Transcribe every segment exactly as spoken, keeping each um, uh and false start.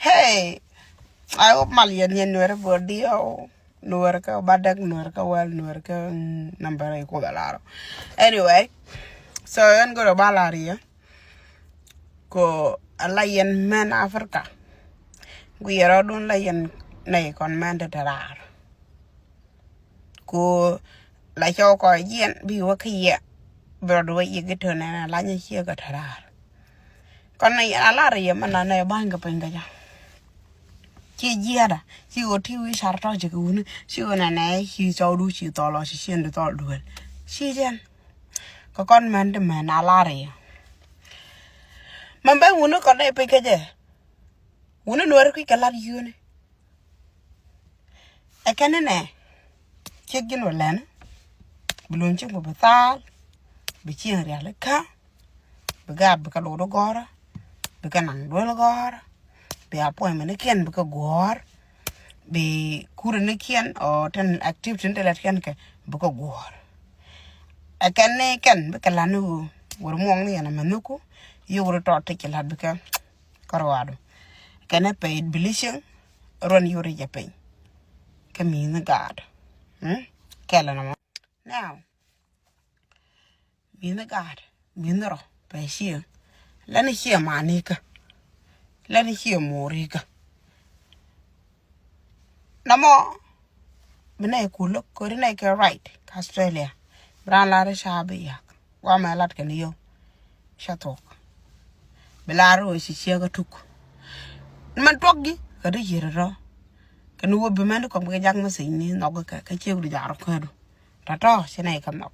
Hey, I hope mal yɛn yɛn Nuɛr bä diɛw. Nuɛr kä badäk, Nuɛr kä wäl, Nuɛr kä, mm, number i kudhɛ lar. Anyway, so ɛn go̱rɛ ba lar yɛ. Ko ala yɛn mɛn Africa. Guiɛ rɔdun la yɛn nɛy kɔn mɛn te te raar. Ko la cɔw kɔ jiɛn bi wä kä yɛ. Bi rɔdu wä yɛ gi tön ɛn ala nyɛ ciɛ kä te raar. Kɔn na yɛn a lar yɛ mɛn na nɛ ba̱ny kɛ piny kä jɛ. Ci jiɛɛda ci ɣöö ti wi̱i̱ car tɔ̱ ci kɛ wuni ci ɣöö nɛ nɛ ci cɔwdu ci thɔl ɔ ci ciɛn di thɔl duel. Ci jɛn kɛ kɔn mɛn ti mɛn a lar yɛ. Mɛn bɛ wuni kɔn nɛ piny kä jɛ. Wuni Nuɛri kui̱ kɛ lat yuni. Ɛ kɛn ni nɛ ciek ji̱n wä lɛn. Bi luny ciek bi bi thal. Bi cieŋ rial ikä. Bi gaat bi kɛ lotdä gɔ̱rä. Bi kɛ naŋ duel gɔ̱rä. Bi appointment ni kiɛn bi kɛ guɔ̱ɔ̱r. Bi kuri ni kiɛn ɔ tin activity ni ti lɛt kiɛn kɛ bi kɛ guɔ̱ɔ̱r. Ɛ kɛn ni kɛn bi kɛ lat ni wu wur muɔŋ ni yɛn amɛ nuku. Yuk ri tɔt ti ci lat bi kɛ kärɔadu. Kɛnɛ pɛy bi li cieŋ ruɔn yuri jɛ piny. Kä mi̱i̱ni gaat. Mm? Kɛlɛ nɔmɔ. Now, mi̱i̱ni gaat, mi̱i̱ni rɔ pɛy cieŋ. Lɛni cie manikä. Lɛni cie morikä. Nɔmɔ bi nɛy kulä kori nɛy kɛ right kä Australia. Bi raan lar i̱ ca bi yak. Wa mɛ lat kɛn yio̱w. Ca thuɔ̱k. Bi lar wee ci ciek a tuk. Ni mɛn tuɔk ji̱ kä di yier rɔ. Kɛn wee bi mɛn di kɔm kɛ jak message ni nhɔk kɛ kä ciek di jak rɔ kädu. Tɔ̱tɔ̱ ci nɛy kɛ nhɔk.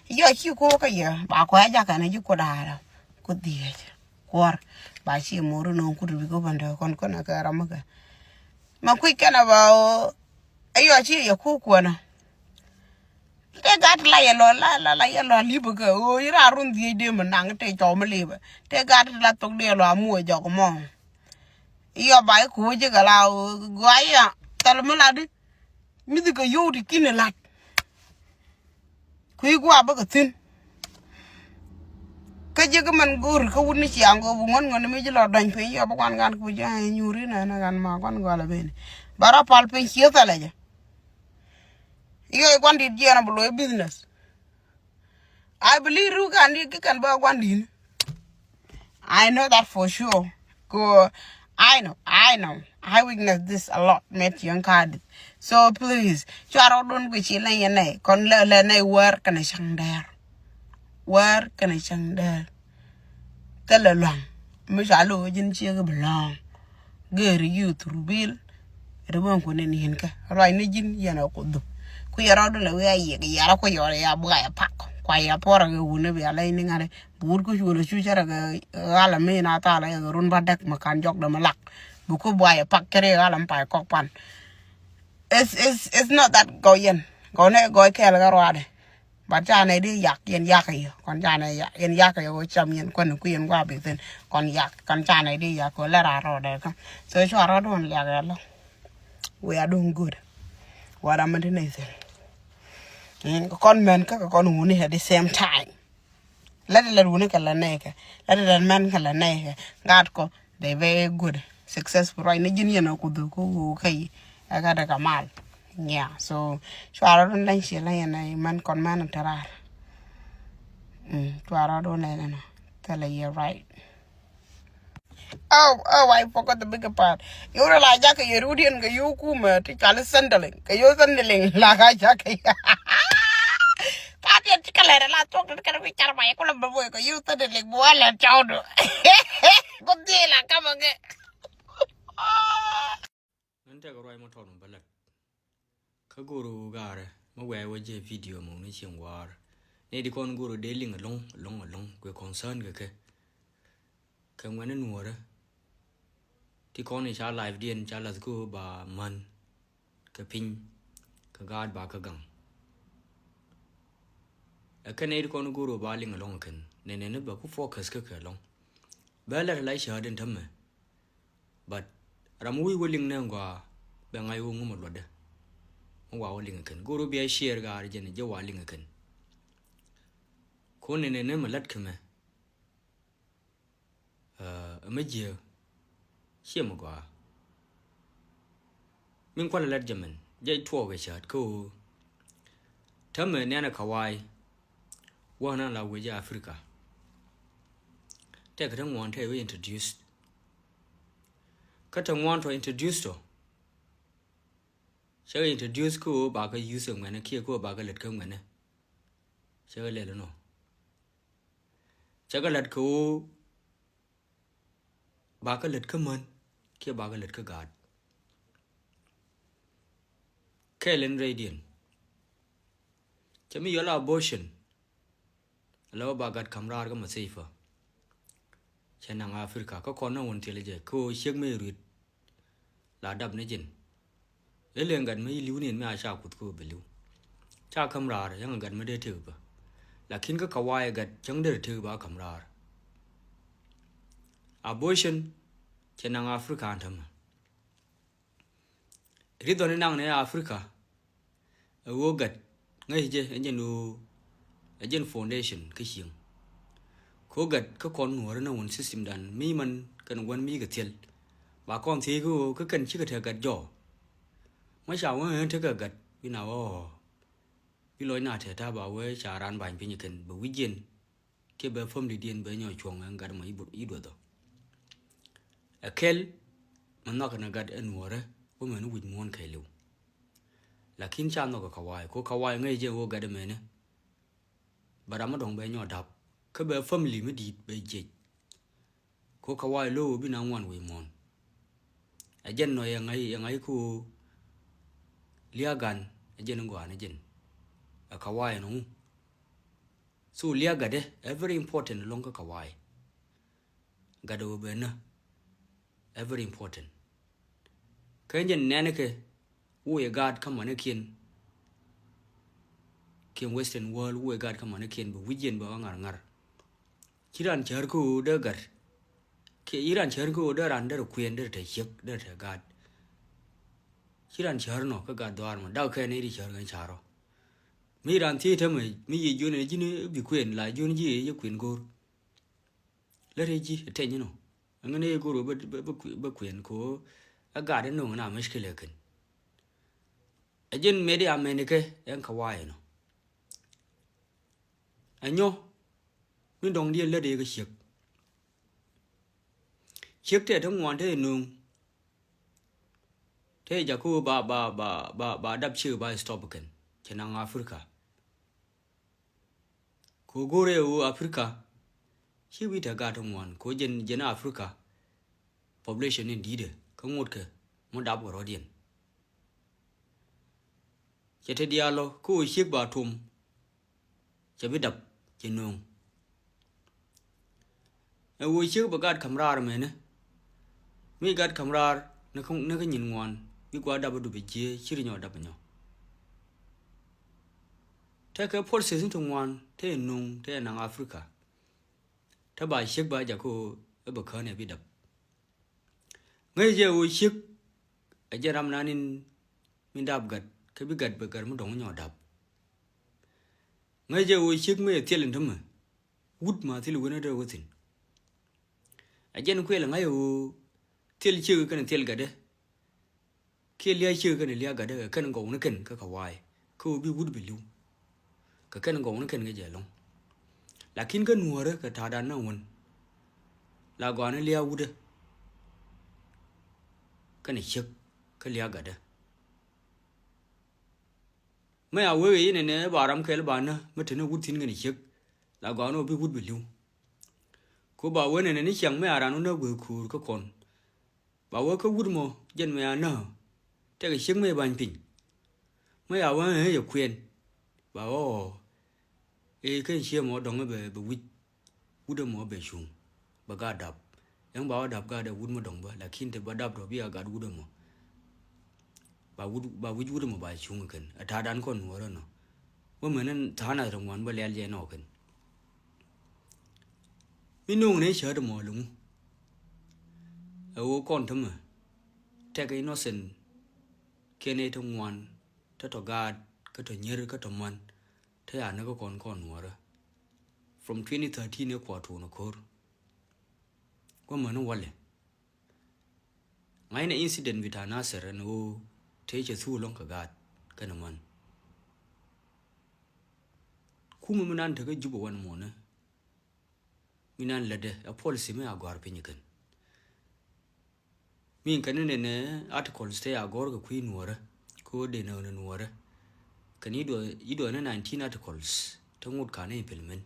Yɔ ci ko kä yɛ ba kɔ a jak kɛn ji̱ ko daara. Ko dhiec. Kuɔr ba ci mor nɔŋ kut bi ko bändɛ kɔn kɔn a kɛ ram kɛ. Ma kui̱ kɛn a ba o. Ɛ yɔ ci yɛ ku kuɔnä. Tëë gat la yɛ lɔ la la la yɛ lɔ li̱p kä ɣöö i̱ raar run dhiec dee mi naŋ tëë cɔw mi li̱pä. Tëë gat la thok dee lɔ amuɔ jɔk mɔ. I̱ yɔ ba i̱ kuuc i̱ kɛ la ɣöö gɔaa i̱ ya thɛl mi la di. Mi dhikɛ yio̱w ti ki̱n i̱ la̱t. Kui̱ gua̱a̱ bä kɛ thi̱n. Kä ji̱ kä mɛn go̱o̱ri kä wut ni ciaŋ kɛ bi ŋuɔ̱n ŋuɔ̱n mi ji̱ lɔ dɔ̱ny piny yɔ bä kuan gan kɛ bi ji̱ a nyuuri nɛ nɛ gan ma kuan gɔl a ben. Ba rɔ pal piny cië thɛlɛ jɛ. I̱ kɛ kuan dit jiɛn a bi lo̱c business. I believe ru kan dit ki kɛn bä kuan dit. I know that for sure. Ko I know, I know. I witness this a lot. Met young card. So please, cua rɔ don kɛ ci lɛ yɛ nɛ. Kɔn lɛ lɛ nɛ wär kɛnɛ cäŋ dɛr. Wär kɛnɛ cäŋ dɛr. Kɛ lɛ luaŋ. Mi cua lo jin ciek bi lɔŋ. Geri youth rubil. Ri bä ku ni nin kä ruac ni ji̱n yɛn a ku dhuk. Ku yɛ rɔɔdu lɛ wi̱i̱ a yiëk yɛrä ku yɔr ya buay a pak. Kua ya puɔrä kɛ wuni bia lɛy ni ŋa̱ri. Bi wut ku cuɔl a cu cärä kɛ ɣalä mi na thalä yɛ kɛ run ba däk ma kan jɔk däm a lak. Bi ku buay a pak cärä ɣalä mi pay kɔk pan. It's, it's, it's not that gɔw yɛn. Gɔw nɛ gɔy kɛɛl kɛ ruaadɛ. But ca nɛ di yak yɛn yak yɛ kɔn ca nɛ yak yɛn yak yɛ wä cam yɛn kuɛn ku yɛn gua bi thin kɔn yak kɔn ca nɛ di yak wä lɛ ra rɔ dɛ kä. So cua rɔ dun yak yɛ lɔ. We are doing good. Wara mɛ di nɛ thin. Kɔn mɛn kä kɔn wuni at the same time. Lɛ di lɛ wuni kɛ lɛ nɛ kɛ lɛ di lɛ mɛn kɛ lɛ nɛ kɛ gat kɔ. They very good, successful right ni ji̱n yɛn a ku dhuk ku wu kä yi. Ɛ kä dɛ kɛ mal. Yeah, so cuarɛ dun da̱ŋ ciɛ la yɛn a mɛn kɔn mɛn a te raar. Mm, cuarɛ dun da̱ŋ yɛn a thilɛ yɛ right. Oh, oh, I forgot the bigger part. Yura la jakɛ yɛ rudiɛn kɛ yɛ kumɛ ti cali Centrelink kɛ yɛ Centrelink la ka jakɛ. Ka diɛn ti kɛ lɛrɛ la tuɔk ti kɛ ri car ma yɛ kulɛ bɛ boy kɛ yɛ Centrelink bu wa lɛ cawdu. Ku dhil a kamɛ kɛ. Ŋän tɛk ruac mɔ tɔn bä lɛk. Kä go̱o̱r ɣöö gaarɛ mi wɛɛ wä jɛ video mɔ ni cieŋ wa̱a̱r. Ni di kɔn go̱o̱r ɣöö dee liŋ ɛlɔ̱ŋ ɛlɔ̱ŋ ɛlɔ̱ŋ kuɛ concern kɛ kɛ. Kɛ ŋuɛ̈ni nuɔ̱ɔ̱rä ti kɔn i̱ ca live diɛn ca lath kä ɣöö ba män kɛ piny kɛ gaat ba kä gaŋ. Ɛ kɛn ni di kɔn go̱o̱r ɣöö ba liŋ ɛlɔ̱ŋ ɛ kɛn nɛnɛ ni bɛ ku focus kä kɛ ɛlɔ̱ŋ. Bɛ lɛt la i̱ cäätdɛn tämɛ. But ram mi wi̱i̱ wä liŋ nɛ ŋɔaa bɛ ŋa̱c wä ŋum ɛ luɔtdɛ. Mi wa wä liŋ ɛ kɛn go̱o̱r wä bia share gaar jɛn jɛ wa liŋ ɛ kɛn. Kun ni nɛ ni mi lät kɛ mɛ. Ɛ mi jiɛ ciɛ mi gɔaa. Min kualɛ lät jɛ mɛn jɛ tuɔɔk ɛ cäät kä ɣöö tämɛ nɛn ɛ kawaay. Wä na la wec ɛ Africa. Tɛk kä te ŋuan tɛ wee introduce. Kä te ŋuan tɔ introduce tɔ. Cɛ kɛ introduce kä ɣöö ba kɛ use ɛ ŋuɛnɛ kiɛ kä ɣöö ba kɛ lät kä ŋuɛnɛ. Cɛ kɛ lɛl inɔ. Cɛ kɛ lät kɛ ɣöö ba kɛ lät kä män kiɛ ba kɛ lät kä gaat. Kɛɛl in rɛydiɛn. Cɛ mi yɔl abortion. Lɛ wä ba gat ka̱m raar kä mathiecä. Cɛ naŋ Africa kä kɔn na wun thilɛ jɛ kä ɣöö ciek mi ruit. La dap ni jin. Ilɛ gat mi li̱w ni in mi a ca kuth kä ɣöö bi li̱w. Ca ka̱m raar yäŋ gat mi dee tëk bä. Lakin kä kawaay gat cäŋ dee tëk bä ka̱m raar. Abortion cɛ naŋ Africa an tämɛ. Ri dhɔni naŋ ni Africa. Ɛ ɣöö gat ŋäc jɛ ɛ jɛn ɣöö ɛ jɛn foundation kä cieŋ. Kɛ ɣöö gat kä kɔn nuɔ̱ɔ̱rä ni wun system dan mi man kɛn gua̱n mi kɛ thil. Ba kɔn thiec kä ɣöö kä kɛn cikɛ te gat jɔɔ. Mä ca wä ɣän tekɛ gat bi na ɣɔɔ. Bi lɔc na te ta̱a̱ ba wee ca raan ba̱ny piny kɛn bɛ wi̱c jiɛn. Kiɛ bɛ family diɛn bɛ nyɔk cuɔ̱ŋ ɛn gat mɔ i̱ duɔth ɔ. Ɛ kɛl mɛ nhɔk kɛn gat ɛ nuɔ̱ɔ̱rä wä mɛn wi̱c muɔ̱ɔ̱n kɛɛliw. Lakin ca nhɔk kɛ kawaay ko kawaay ŋäc jɛ wä gat ɛmɛnɛ. Bɛ ram mi dɔ̱ŋ bɛ nyɔk da̱p kä bɛ family mi di̱i̱t bɛ jiɛc. Ko kawaay lo̱w bi na ŋuan wi̱i̱ muɔ̱ɔ̱n. Ɛ jɛn nɔ yɛ ŋa̱c yɛ ŋa̱c ko lia̱a̱ gan ɛ jɛn gɔaa ni jɛn. Ɛ kawaay nɔ ŋu. So lia̱a̱ gatdɛ ɛ very important lɔ̱ŋ kä kawaay. Gatdɛ wä bɛ nä ɛ very important. Kä jɛn nɛnikɛ wä yɛ gaat kä manikiɛn. Kiɛn western world wä yɛ gaat kä manikiɛn bɛ wi̱c yɛn bɛ ɣä ŋa̱r ŋa̱r. Ci ran cär kä ɣöö dee gat. Kiɛ ci ran cär kä ɣöö dee ran derɛ kuɛn derɛ te ciek derɛ te gaat. Ci ran cär nɔ kä gat dhɔaar mɔ dak kɛn i̱ di cär kɛn carɔ. Mi ran thiec tämɛ mi yiëë jiön ɛn ji̱n bi kuɛn la jiön ji̱ yɛ kuɛn go̱o̱r. Lät ɛ ji̱ ɛ teny inɔ. Ɛŋɛ ni go̱o̱r bä bä kuɛn ko ɛ gat inɔ na mushkila kɛn. Ɛ jɛn mɛt i̱ amɛnikɛ ɛn kawaay inɔ. Ɛ nyɔ min dɔ̱ŋ diɛn lät ɛ kɛ ciek. Ciek tɛ te ŋuan te nuŋ. Te jaku ba ba ba ba ba dap ciek ba stop kɛn cɛ naŋ Africa. Ko go̱rɛ wu Africa. Ci wi̱i̱ te gat ŋuan ko jɛn jɛn Africa. Population in di̱i̱dɛ kä ŋutkɛ mu dap kɛ rɔ̱diɛn. Cɛ te diaal lɔ kä wu ciek ba tum. Cɛ bi dap cɛ nööŋ. Ɛ ɣöö ciek bɛ gat ka̱m raar mɛnɛ. Mi gat ka̱m raar ni kä nyin ŋuan bi gua̱a̱r dap ɛ dup ɛ jiee ci ri nyɔ dap ɛ nyɔ. Tekɛ forces ni ti ŋuan te nööŋ te naŋ Africa. Te ba ciek ba jakä ɣöö ɛ bɛ kään ɛ bi dap. Ŋäc jɛ ɣöö ciek ɛ jɛ ram nan in min dap gat kä bi gat bɛ gat mi dɔ̱ŋ nyɔ dap. Ŋäc jɛ ɣöö ciek mi ɛ thil in tämɛ. Wut ma thil wen ɛ dee wä thi̱n. Ɛ jɛn kuɛl ŋa̱c ɣöö thil ciek kɛn thil gatdɛ. Kiɛ lia̱a̱ ciek kɛn lia̱a̱ gatdɛ kɛ kɛn gɔw ni kɛn kä kɛ wa̱a̱y kä ɣöö bi wut bi li̱w. Kɛ kɛn gɔw ni kɛn kɛ jɛ lɔ̱ŋ. Lakin kä nuɔ̱ɔ̱rä kɛ ta̱a̱dan na wän la gɔaa ni lia̱a̱ wutdä. Kɛn ciek kä lia̱a̱ gatdä. Mɛ a wee yinɛ nɛ ba ram kɛl ba nä mɛ te ni wut thi̱n kɛn ciek. La gɔaa ni ɣöö bi wut bi li̱w. Ko ba wen ɛn ni ciaŋ mɛ a ran wä näk wee ko̱o̱r kä kɔn. Ba wä kä wut mɔ jɛn mɛ a näk. Tɛkɛ ciek mɛ ba̱ny piny. Mɛ a wä ɛ yɛ kuɛn. Ba wä ɣɔɔ. Ëë kɛn ciek mɔ dɔ̱ŋ bɛ bɛ wi̱c. Wut ɛmɔ bɛ cuŋ. Bɛ gat dap. Ɛŋ ba wä dap gat ɛ wut mɔ dɔ̱ŋ bä. Lakin te ba dap tɔ bi a gat wut ɛmɔ. Ba wut ba wi̱c wut ɛmɔ ba cuŋ kɛn. Ɛ ta̱a̱dan kɔn nuɔ̱ɔ̱rä nɔ. Wä mɛn ɛn tha̱a̱n a rɛ ŋuan bä lɛl jɛ nɔ kɛn. Mi no̱o̱ŋ ni cäät mɔ luŋ. Ɛ ɣöö kɔn tämɛ tɛk innocent. Kiɛn ɛ ti ŋuan te tɔ gaat kä tɔ nyier kä tɔ man. Te ya ni kä kɔn kɔn nuɔrä. From twenty thirteen ɛ kuɔ tuun ko̱r. Wä män walɛ. Ŋa̱cnɛ incident bita Nasir ɛn ɣöö tëë cɛ thuk ɛlɔ̱ŋ kɛ gaat kɛnɛ män. Kumɛ mi nan tekä Jubɛ wanɛ mɔnɛ, mi nan lätdɛ ɛ policy mi a gɔ̱a̱r piny kɛn. Mi kɛn ni nɛnɛ articles tëë a gɔ̱r kɛ kui̱ Nuɔrä, kɛ ɣöö dee näk ni Nuɔrä. Kɛn i̱ duɔth, i̱ duɔth ni nineteen articles te ŋot ka̱n implement.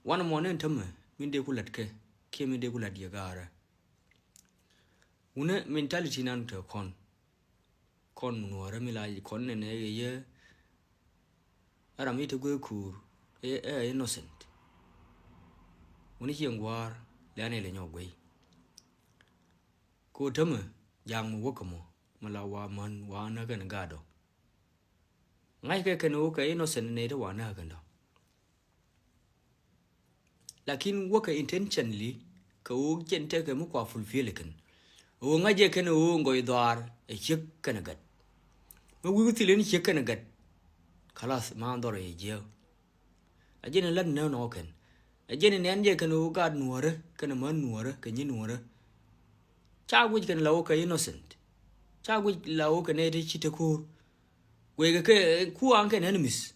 Wanɛ mɔnɛ ɛn tämɛ min dee ku la̱t kɛ kiɛ min dee ku la̱t yɛ gaarä. Wunä mentality nan te kɔn. Kɔn Nuɔrä mi la kɔn nɛnɛ yɛ yɛ. Ɛ ram i̱ te guey kuur ɛ, ɛ innocent. Wunä ciɛ ŋua̱a̱r lɛ̈ɛ̈n ilɛ nyɔk guey. Kɛ ɣöö tämɛ ja̱a̱ŋ mɔ wäkä mɔ, mɔ la wa män wa näk kɛn gaatdɔ. Ŋa̱ckɛ kɛn ɣöö kɛ innocent nɛy te wa näk kɛn dɔ. Lakin wäkɛ intentionally kɛ ɣöö jɛn tekɛ mi kua fulfill kɛn. Ɣöö ŋa̱c jɛ kɛn ɣöö ŋɔc dhɔaar ɛ ciek kɛnɛ gät. Mi wi̱i̱ wi̱i̱ thil in ciek kɛnɛ gät. Kalath ma dhɔr ɛ jiääk. Ɛ jɛn in la̱t nä nɔ kɛn. Ɛ jɛn in nɛn jɛ kɛn ɣöö gaat Nuɔrä kɛnɛ män Nuɔrä kɛ nyi Nuɔrä. Ca guic kɛn la ɣöö kɛ innocent. Ca guic la ɣöö kɛ nɛy te ci te ko̱o̱r. Guickɛ kɛ kuaŋ kɛn enemies.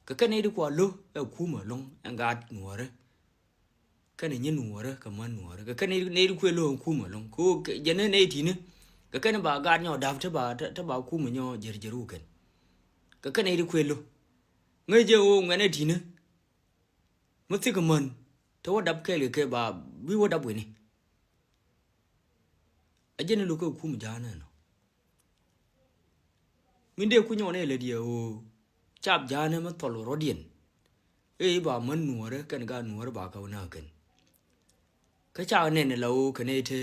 Kɛ kɛn nɛy ti kua lo̱ ɛ kumɛ ɛlɔ̱ŋ ɛn gaat Nuɔrä. Kɛnɛ nyi Nuɔrä kɛ män Nuɔrä. Kɛ kɛn nɛy ti kuɛ lo̱ ɛ kumɛ ɛlɔ̱ŋ. Kɛ ɣöö jɛn nɛy ti̱ni. Kɛ kɛn ba gaat nyɔ da̱p te ba, te ba kumɛ nyɔ jɛr jɛr wukɛn. Kɛ kɛn nɛy ti kuɛ lo̱. Ŋäc jɛ ɣöö ŋuɛnɛ ti̱ni. Mi thikɛ män te wä dap kɛɛl kɛ kɛ ba bi wä dap wini. A jɛn in lo̱k kɛ kum ja̱a̱n ɛnɔ. Min dee kunyɔn ɛ lät yɛ ɣöö cap ja̱a̱n ɛmɛ thɔl rɔ̱diɛn. Ëë ba män Nuɔrä kɛn gaat Nuɔrä ba kɛ wä näk kɛn. Kä ca nɛn ɛ la ɣöö kɛn ɛ te,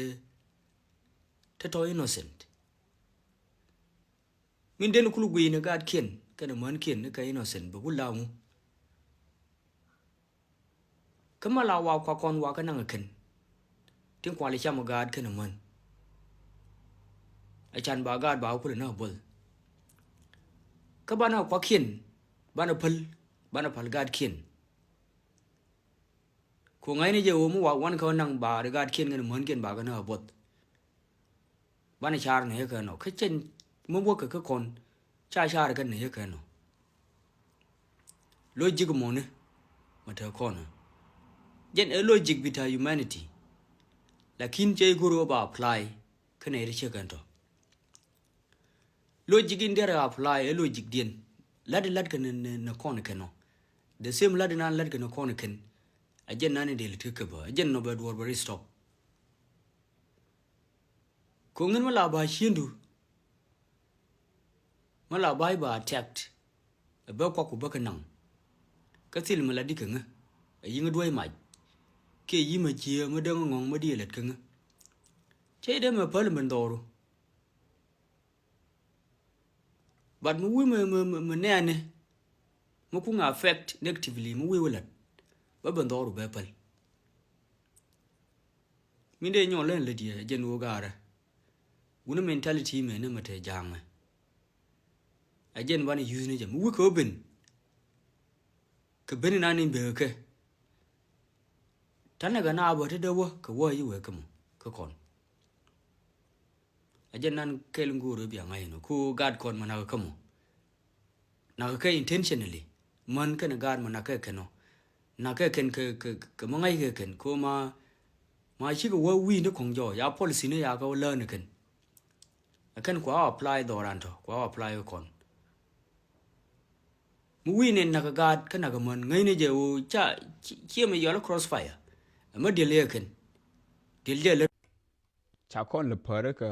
te tɔ innocent. Min den kul guiy ni gaatkiɛn kɛnɛ mänkiɛn ni kɛ innocent bɛ kul la ŋu. Kä ma la wa kua kɔn wa kä naŋ kɛn. Tin kual cam gaat kɛnɛ män. A can ba gaat ba kulɛ na both. Kä banɛ kuakiɛn banɛ päl, banɛ pal gaatkiɛn. Ku ŋa̱cni jɛ ɣöö mi wa wan kä naŋ ba ri gaatkiɛn kɛnɛ mänkiɛn ba kɛ na both. Banɛ car ni yɛ kɛ nɔ kä cɛn mi wäkɛ kä kɔn ca car kɛ ni yɛ kɛ nɔ. Logic mɔni mɛ te kɔn. Jɛn ɛ logic bita humanity. Lakin cɛ i̱ go̱r ɣöö ba apply kä nɛy ti ciek kɛn tɔ. Logic in diɛrɛ apply ɛ logic diɛn. Lat in lat kɛ ni, ni, ni kɔn kɛn nɔ. The same lat in an lat kɛ ni kɔn kɛn. A jɛn nan in dee lit kä kɛ bä a jɛn nɔ bɛ duɔr bɛ ri stop. Ko̱ŋ in mi la ba ciëndu. Mi la ba i̱ ba attacked. Ɛ bä kuak ku bä kɛ naŋ. Kä thil mi la di kɛ ŋä. Ɛ yiŋ duɔ̱c mac. Kiɛ yi̱ mɛ cië mi däŋ ŋɔ̱ŋ mi di ɛ lät kɛ ŋä. Cɛ i̱ dee mɛ päl min dhɔru. But mi wi̱i̱ mi, mi, mi, mi nɛɛni mi kuŋ affect negatively mi wi̱i̱ wi̱i̱ lät. Bä ben dhɔru bɛ päl. Min dee nyɔl lɛn lät yɛ jɛn wä gaarä. Wuni mentality mɛ ni mɛ te ja̱a̱ŋ mɛ. Ɛ jɛn banɛ use ni jɛ mi wi̱i̱ kɛ wä ben. Kɛ ben inan in bekɛ kɛ. Tanɛ kɛ na bä te dee wä kɛ wä yi wee kä mɔ kä kɔn. A jɛn nan kɛl ŋuurɛ bia ŋa̱c inɔ ku gaat kɔn mɛ nakä kä mɔ. Nakä kɛ intentionally män kɛn gaat mɛ nakä kɛn ɔ. Nakä kɛn kɛ, kɛ, kɛ mɛ ŋa̱c kɛ kɛn ko ma, ma cikɛ wä wi̱i̱ ni kɔŋ jɔɔ ya policy ni ya kɛ wä lääni kɛn. Ɛ kɛn kua apply dhɔran tɔ kua apply kɛ kɔn. Mi wi̱i̱ ni nakä gaat kä nakä män ŋäcni jɛ ɣöö ca, ci, ciɛ mɛ yɔl crossfire. Ɛ mɛ diɛl yɛ kɛn diɛl jɛ lät. Ca kɔn lɛ päri kä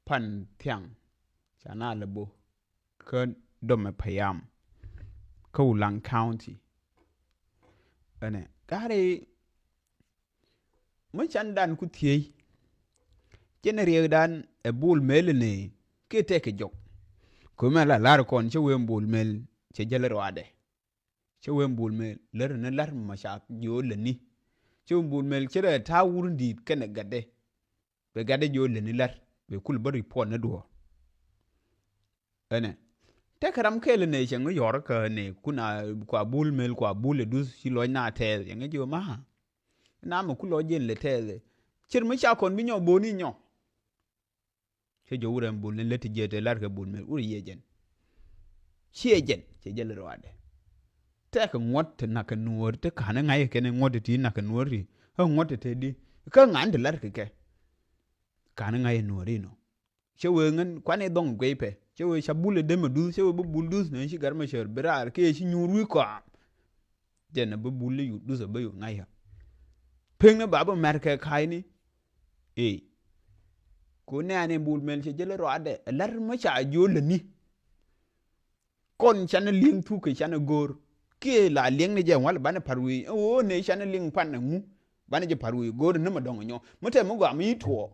pan thiaŋ ca na lɛ bo kä dɔmɛ payam kä Ulaŋ County. Ɛnɛ gari mi can dan ku thiey cɛ ni riɛk dan ɛ bul mel ni kiɛ tɛk kɛ jɔk. Kumɛ la lar kɔn cɛ wee bul mel cɛ jɛl ruadɛ. Cɛ wee bul mel lär ni lar ma ca jiö lä ni. Cɛ wee bul mel cɛ rɛ ta̱a̱ wur di̱i̱t kɛnɛ gatdɛ. Bɛ gatdɛ jiö lä ni lar bɛ kul bä report ni duɔ̱ɔ̱r. Ɛnɛ tɛk ram kɛl nɛ cɛ ŋä yɔr kä nɛ kuna kua bul mel kua bul ɛ duth ci lɔc na tɛth cɛ ŋä jiö ma. Na mɛ ku lɔc jɛn lɛ tɛth Cir mi ca kɔn bi nyɔ boni nyɔ. Cɛ jɛ wurɛ bul ni lät ti jiɛ tɛ lar kɛ bul mɛ wurɛ yɛ jɛn. Ciɛ jɛn cɛ jɛ lɛ rɔadɛ. Tɛk ŋuɔt ti nak kɛ nuɔɔri ti ka̱n ŋa̱c kɛn ŋuɔt ti nak kɛ nuɔɔri. Kä ŋuɔt ti te di kä ŋa̱n ti lar kɛ kɛ. Ka̱n ŋa̱c nuɔɔri nɔ. Cɛ wee ŋän kuan i̱ dhɔŋ guey pɛ cɛ wee ca bul i̱ dem i̱ duth cɛ wee bi bul duth ni ci gat mɛ cär bi raar kiɛ ci nyuur wi̱i̱ kɔam. Jɛn a bi bul i̱ yut duth a bi yut ŋa̱c ya. Pek ni ba bi mɛr kɛ ka̱a̱cni. Ee. Ku nɛɛni bul mel cɛ jɛ lɛ rɔadɛ ɛ lar mi ca jiö lätni. Kɔn canɛ liŋ thuk kɛ canɛ go̱o̱r kiɛ la liŋ ni jɛ wal banɛ par wi̱i̱ ɛ ɣöö nɛ canɛ liŋ pan ɛ ŋu. Banɛ jɛ par wi̱i̱ go̱o̱r ni mɛ dɔ̱ŋ ɛ nyɔ mi tɛ mi gɔaa mi tuɔɔ.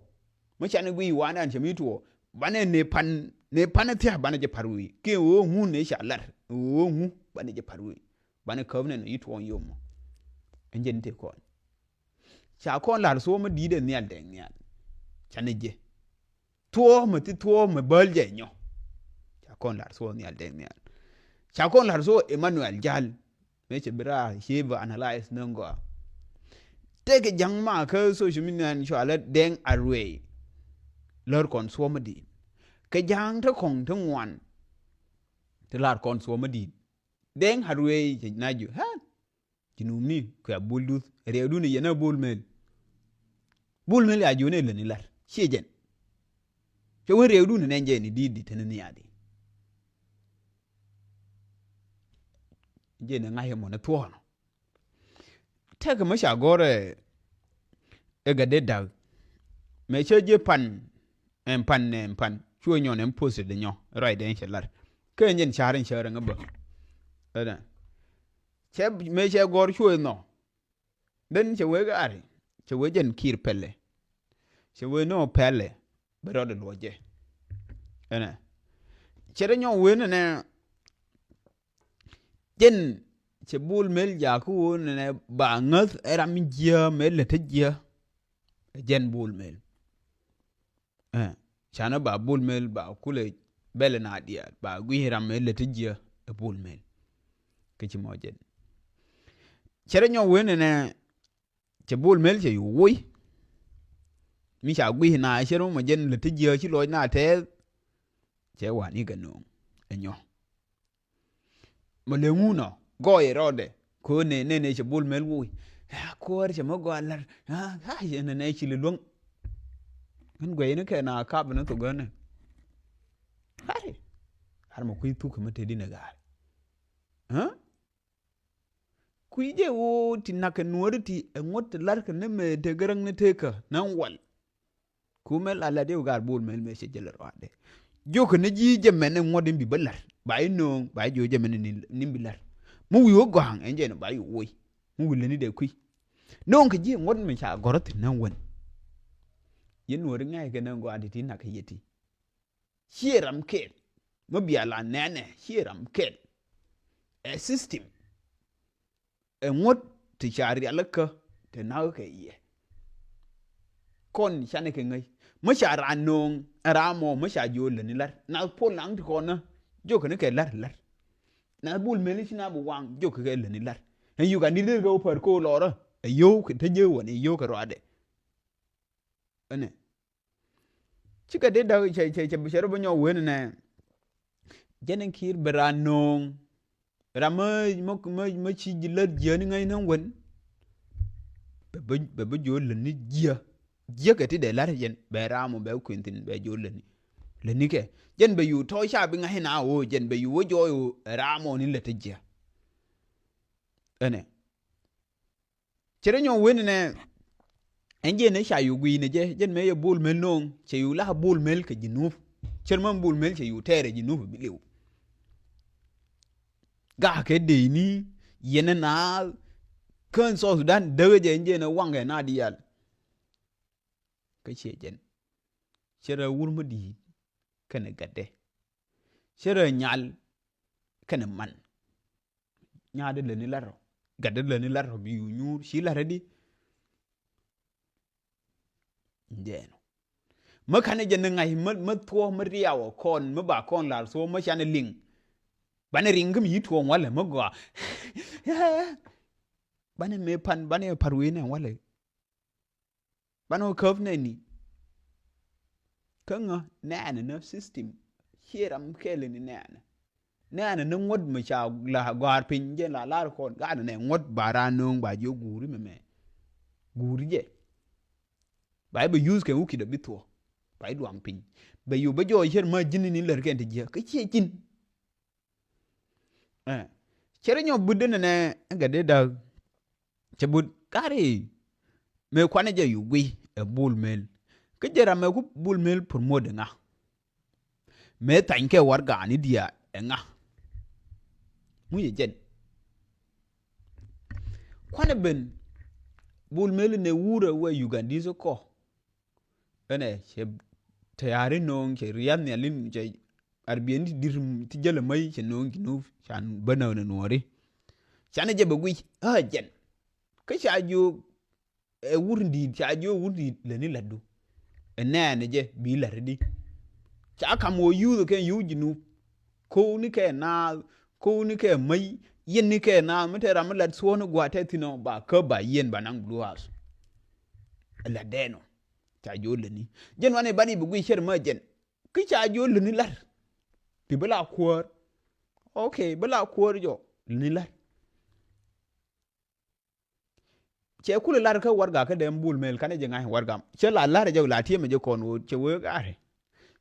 Mi canɛ guiy wandan cɛ mi tuɔɔ banɛ nɛ pan nɛ pan ɛ thia̱k banɛ jɛ par wi̱i̱ kiɛ ɣöö ŋu nɛ ca lar ɣöö ŋu banɛ jɛ par wi̱i̱. Banɛ käp nɛn ɛ yi tuɔɔ yom mɔ. Ɛn jɛ ni tëë kɔn. Ca kɔn la̱r thuɔ̱ɔ̱ mi di̱i̱t ɛ nhial dɛŋ nhial. Canɛ jɛ. Thuɔ̱ɔ̱ mi thi thuɔ̱ɔ̱ mi bäl jɛ nyɔ. Ca kɔn la̱r thuɔ̱ɔ̱ nhial dɛŋ nhial. Ca kɔn la̱r thuɔ̱ɔ̱ Emmanuel Jal. Mëë cɛ bi raar ci bi analyze ni gɔaa. Tëëkɛ ja̱ŋ ma kä social media ni cɔalɛ dɛŋ a ruëëc. Lär kɔn thuɔ̱ɔ̱ mi di̱i̱t. Kɛ ja̱a̱ŋ te kɔŋ te ŋuan. Te la̱r kɔn thuɔ̱ɔ̱ mi di̱i̱t. Dɛŋ a ruëëc cɛ na jiök ɣän. Ji̱ nuumni kuɛ bul duth riɛwdun yɛn a bul mel. Bul mel ya jiön ɛ lätni lar ciɛ jɛn. Cɛ wen riɛwdun nɛn jɛ ni di̱i̱t di̱t teni nhiaadi. Jɛ ni ŋa̱c ɛmɔ ni thuɔ̱ɔ̱nɔ. Tɛk mi ca gɔ̱r ɛ ɛ gat dee da̱k. Mɛ cä ji̱ pan ɛn pan ɛn pan cuɛ nyɔn ɛn post dee nyɔ ruacdɛ ɛn cɛ lar. Kä ɛn jɛn ca̱r ɛn cä rɛŋ ɛ bä. Ɛnɛ. Cɛ mëë cɛ gɔ̱r cuɛ nhɔ. Den cɛ wee ɣaari cɛ wee jɛn kiir pɛlɛ. Cɛ wee ni ɔ pɛlɛ bɛ rɔɔdɛ luɔcɛ. Ɛnɛ cɛ rɛ nyɔk wee nɛnɛ. Jɛn cɛ bul mel jakä wee nɛnɛ ba ŋäth ɛ ram jiä mɛ lät tä jiä. Ɛ jɛn bul mel. Ɛ, canɛ ba bul mel ba kulɛ bɛl na diaal ba gui̱c ram mel lät ti jiä ɛ bul mel. Kä ci mɔ jɛn cɛ rɛ nyɔk wen ɛnɛ. Cɛ bul mel cɛ yu woi. Mi ca gui̱c na cɛ rɛ mɔ jɛn lät ti jiä ci lɔc na tɛth. Cɛ wani kɛ no̱o̱ŋ ɛ nyɔ. Mɛ lɛ ŋun ɔ gɔɔyɛ rɔɔdɛ. Ko̱ nɛ nɛ nɛ cɛ bul mɛl woc. Ɛ kuäär cɛ mɛ gɔaa lar. Ɛ nɛ nɛ ci lɛ luäŋ. Ŋän guɛy ni kɛ na kap ni thok gän nɛ. Har mɛ kui̱ thuk kɛ mɛ te di nɛ ga̱a̱r. Kui̱ jɛ ɣöö ti nak kɛ nuɔ̱ɔ̱ri ti ɛ ŋuɔ̱t ti lar kɛ ni mɛ te gäräŋ ni tekä naŋ wal. Kumɛ la lat yɛ wi̱i̱ gaar bol mɛl mɛ cɛ jɛ lɛ rɔadɛ. Jiökɛ ni ji̱ jɛ mɛn ɛ ŋuɔ̱t in bi bä la̱r ba i̱ nööŋ ba i̱ jiö jɛ mɛn in bi la̱r. Mi wi̱i̱ wä gɔ̱a̱ŋ ɛn jɛ ni ba i̱ woc. Mi wi̱i̱ lätni dee kui̱ nööŋ kɛ ji̱ ɛ ŋuɔ̱t mi ca gɔ̱rä thi̱n nä wän. Yɛn nuɔ̱ɔ̱ri ŋa̱c kɛ nä gɔaa ti ti nak kɛ yɛ ti. Ciɛ ram kɛl mi bia la nɛnɛ ciɛ ram kɛl. Ɛ system. Ɛ ŋuɔ̱t ti ca rialikä ti na̱k kɛ yɛ. Kɔn canɛ kɛ ŋäc mi ca raan nööŋ ɛ ram mɔ mi ca jiöl lätni la̱r nath pol naŋ ti kɔn nä. Jiökɛ ni kɛ la̱r la̱r. Nath bul meli ci na bi waŋ jiökɛ kɛ lätni la̱r. Ɛn yuk an di lir kɛ wä pär ko̱o̱l lɔrä ɛ yio̱w kɛ te jiäk wän ɛ yio̱w kɛ ruadɛ. Ɛnɛ. Cikɛ dee da̱k cɛ cɛ cɛ cɛ rɔ bä nyɔk wen nɛ. Jɛn in kiir bɛ ran no̱o̱ŋ. Ram mä mä mä mä ci ji̱ lät jiäni ŋäc näŋ wen. Bɛ bä bɛ bä jiö lätni jiä. Jiäkɛ ti dee la̱r jɛn bɛ ram mɔ bɛ kuën thi̱n bɛ jiö lätni. Lätni kɛ jɛn bɛ yu tɔ̱ ca bi ŋa̱c na ɣöö jɛn bɛ yu wä jɔɔy ɣöö ram mɔ ni lät ti jiä. Ɛnɛ. Cɛ rɛ nyɔk wen nɛ. Ɛn jɛ ni ca yu gui̱i̱nɛ jɛ jɛn mɛ yɛ bol mel no̱o̱ŋ cɛ yu la bol mel kɛ Jinub. Cɛ rɛ mɛ bol mel cɛ yu tɛɛrɛ Jinub bi liw. Gakɛ dee ni yɛn na kään South Sudan däk jɛ ɛn jɛ ni waŋkɛ na diaal. Kä ciɛ jɛn cɛ rɛ wur mi di̱i̱t kɛnɛ gatdɛ. Cɛ rɛ nyal kɛnɛ man. Nyaatdɛ lätni la̱t rɔ gatdɛ lätni la̱t rɔ bi yu nyuur ci la̱t rɛ di. Jɛɛn ɔ mä ka̱n jɛ ni ŋa̱c mä mä thuɔ̱ɔ̱ mä riaw ɔ kɔn mä ba kɔn la̱r thuɔ̱ɔ̱ mä canɛ liŋ. Banɛ riŋ kä mi yi tuɔ̱ɔ̱ŋ walɛ mä gɔaa. Banɛ mëë pan banɛ par wee nɛ walɛ. Banɛ wä käp nɛni. Kä ŋä nɛɛnɛ ni system. Ciɛ ram kɛɛl ni nɛɛnɛ. Nɛɛnɛ ni ŋuɔ̱t mi ca la gɔ̱a̱r piny jɛ la lar kɔn. Gat nɛ ŋuɔ̱t ba raan nööŋ ba jiök guuri mɛmɛ. Guuri jɛ. Ba i̱ bɛ use kɛ wukit a bi thuɔ̱k. Ba i̱ duaŋ piny. Bɛ yo̱ bä jɔɔc cär ma ji̱n ni lär kɛn ti jiäk. Kä ciɛ ji̱n. Ɛ. Cɛ rɔ nyɔk but dee nɛnɛ ɛn kɛ dee da̱k. Cɛ but kari mëë kuanɛ jɛ yu guiy ɛ Bol Mel. Kä jɛ ram mëë ku Bol Mel promote ɛ ŋa. Mëë thany kɛ warɛgani diaal ɛ ŋa. Mu yɛ jɛn. Kuanɛ ben Bol Mel nɛ wurɛ wɛ Ugandese kɔ. Ɛnɛ cɛ tɛ̈ri no̱o̱ŋ cɛ riath nhial in cɛ arbiɛn ti di̱t ti jäl amäi cɛ no̱o̱ŋ Junub can bä näk ni nuɔ̱ɔ̱ri. Canɛ jɛ bɛ guic ɣä jɛn. Kä ca jiök ɛ wur in di̱i̱t ca jiök wur in di̱i̱t lätni la̱tdu. Ɛ nɛɛnɛ jɛ bi la̱t di. Ca kam ɣöö yuuth kɛn yio̱w Junub. Ko̱wni kɛ naath, ko̱wni kɛ mäc, yɛn ni kɛ naath mi te ram mi la̱t thuɔ̱ɔ̱ni gua̱a̱th te thi̱n ɔ ba käp ba yɛn ba naŋ Blue House. Ɛ la̱t dɛɛn ɔ. Ca jiök lätni. Jɛn wanɛ banɛ bi guic cär mä jɛn. Kä ca jiök lätni la̱t. Ti bi la kuäär. Ok, bi la kuäär jɔ. Lätni la̱t. Cɛ kulɛ lar kä warɛga kä dee Bol Mel kanɛ jɛ ŋa̱c warɛga. Cɛ la lar jɛ la tiɛmɛ jɛ kɔn ɣöö cɛ wee gat.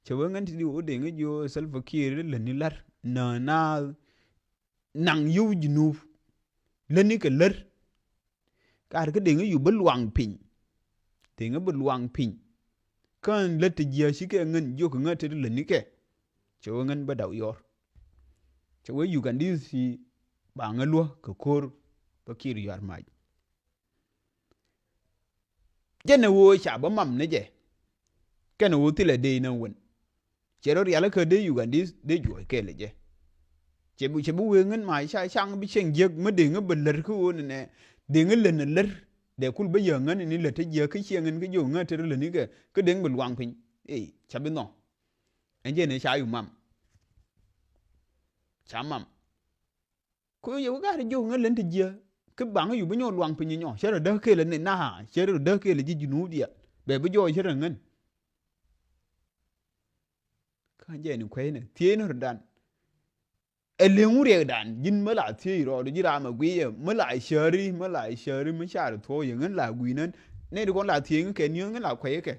Cɛ wee ŋän ti di ɣöö dee ŋä jiök Salva Kiir lätni lar. Nä na naŋ yio̱w Junub. Lätni kɛ lär. Gat kä dee ŋä yu bä luaŋ piny. Dee ŋä bä luaŋ piny. Kä lät ti jiäk ci kɛ ŋän jiök kɛ ŋä te ti lätni kɛ. Cɛ wee ŋän bä daw yɔr. Cɛ wee Ugandese ci ba ŋä luä kɛ ko̱r bä Kiir yuar mac. Jɛn ɛ ɣöö ca bä mam ni jɛ. Kɛn ɛ ɣöö thilɛ dee inɛ wen. Cɛ rɔ rialikä dee Ugandese dee juɔc kɛɛl ɛ jɛ. Cɛ bi, cɛ bi wee ŋän ma ca caŋ bi cieŋ jiäk mi dee ŋä bä lär kä ɣöö nɛnɛ dee ŋä lät nɛ lär. Dee kul bä yäk ŋän ni lät te jiäk kä cieŋ ŋän kä jiök ŋä te rɔ lätni kɛ kä dee ŋä bä luaŋ piny. Ey, ca bi nhɔk. Ɛn jɛn ɛ ca yu mam. Ca mam. Ku yɛ wä gat jiök ŋä lät te jiäk. Kä baŋ yu bi nyɔk luaŋ piny nyɔ. Cɛ rɔ däk kɛɛl ni na. Cɛ rɔ däk kɛɛl ji̱ Junub diaal. Bɛ bi jɔɔc cɛ rɔ ŋän. Kä jɛ ni kuecnɛ. Thiecnɛ rɔ̱dan. Ɛ liŋ wuriɛkdan. Ji̱n mä la thiec rɔɔdu ji̱ ram ɛ guiyɛ. Mä la cäri, mä la cäri, mä car thuɔɔk yɛ ŋän la gui̱nän. Nɛy ti kɔn la thiec ŋä kɛ niööŋ ŋä la kuɛc kɛ.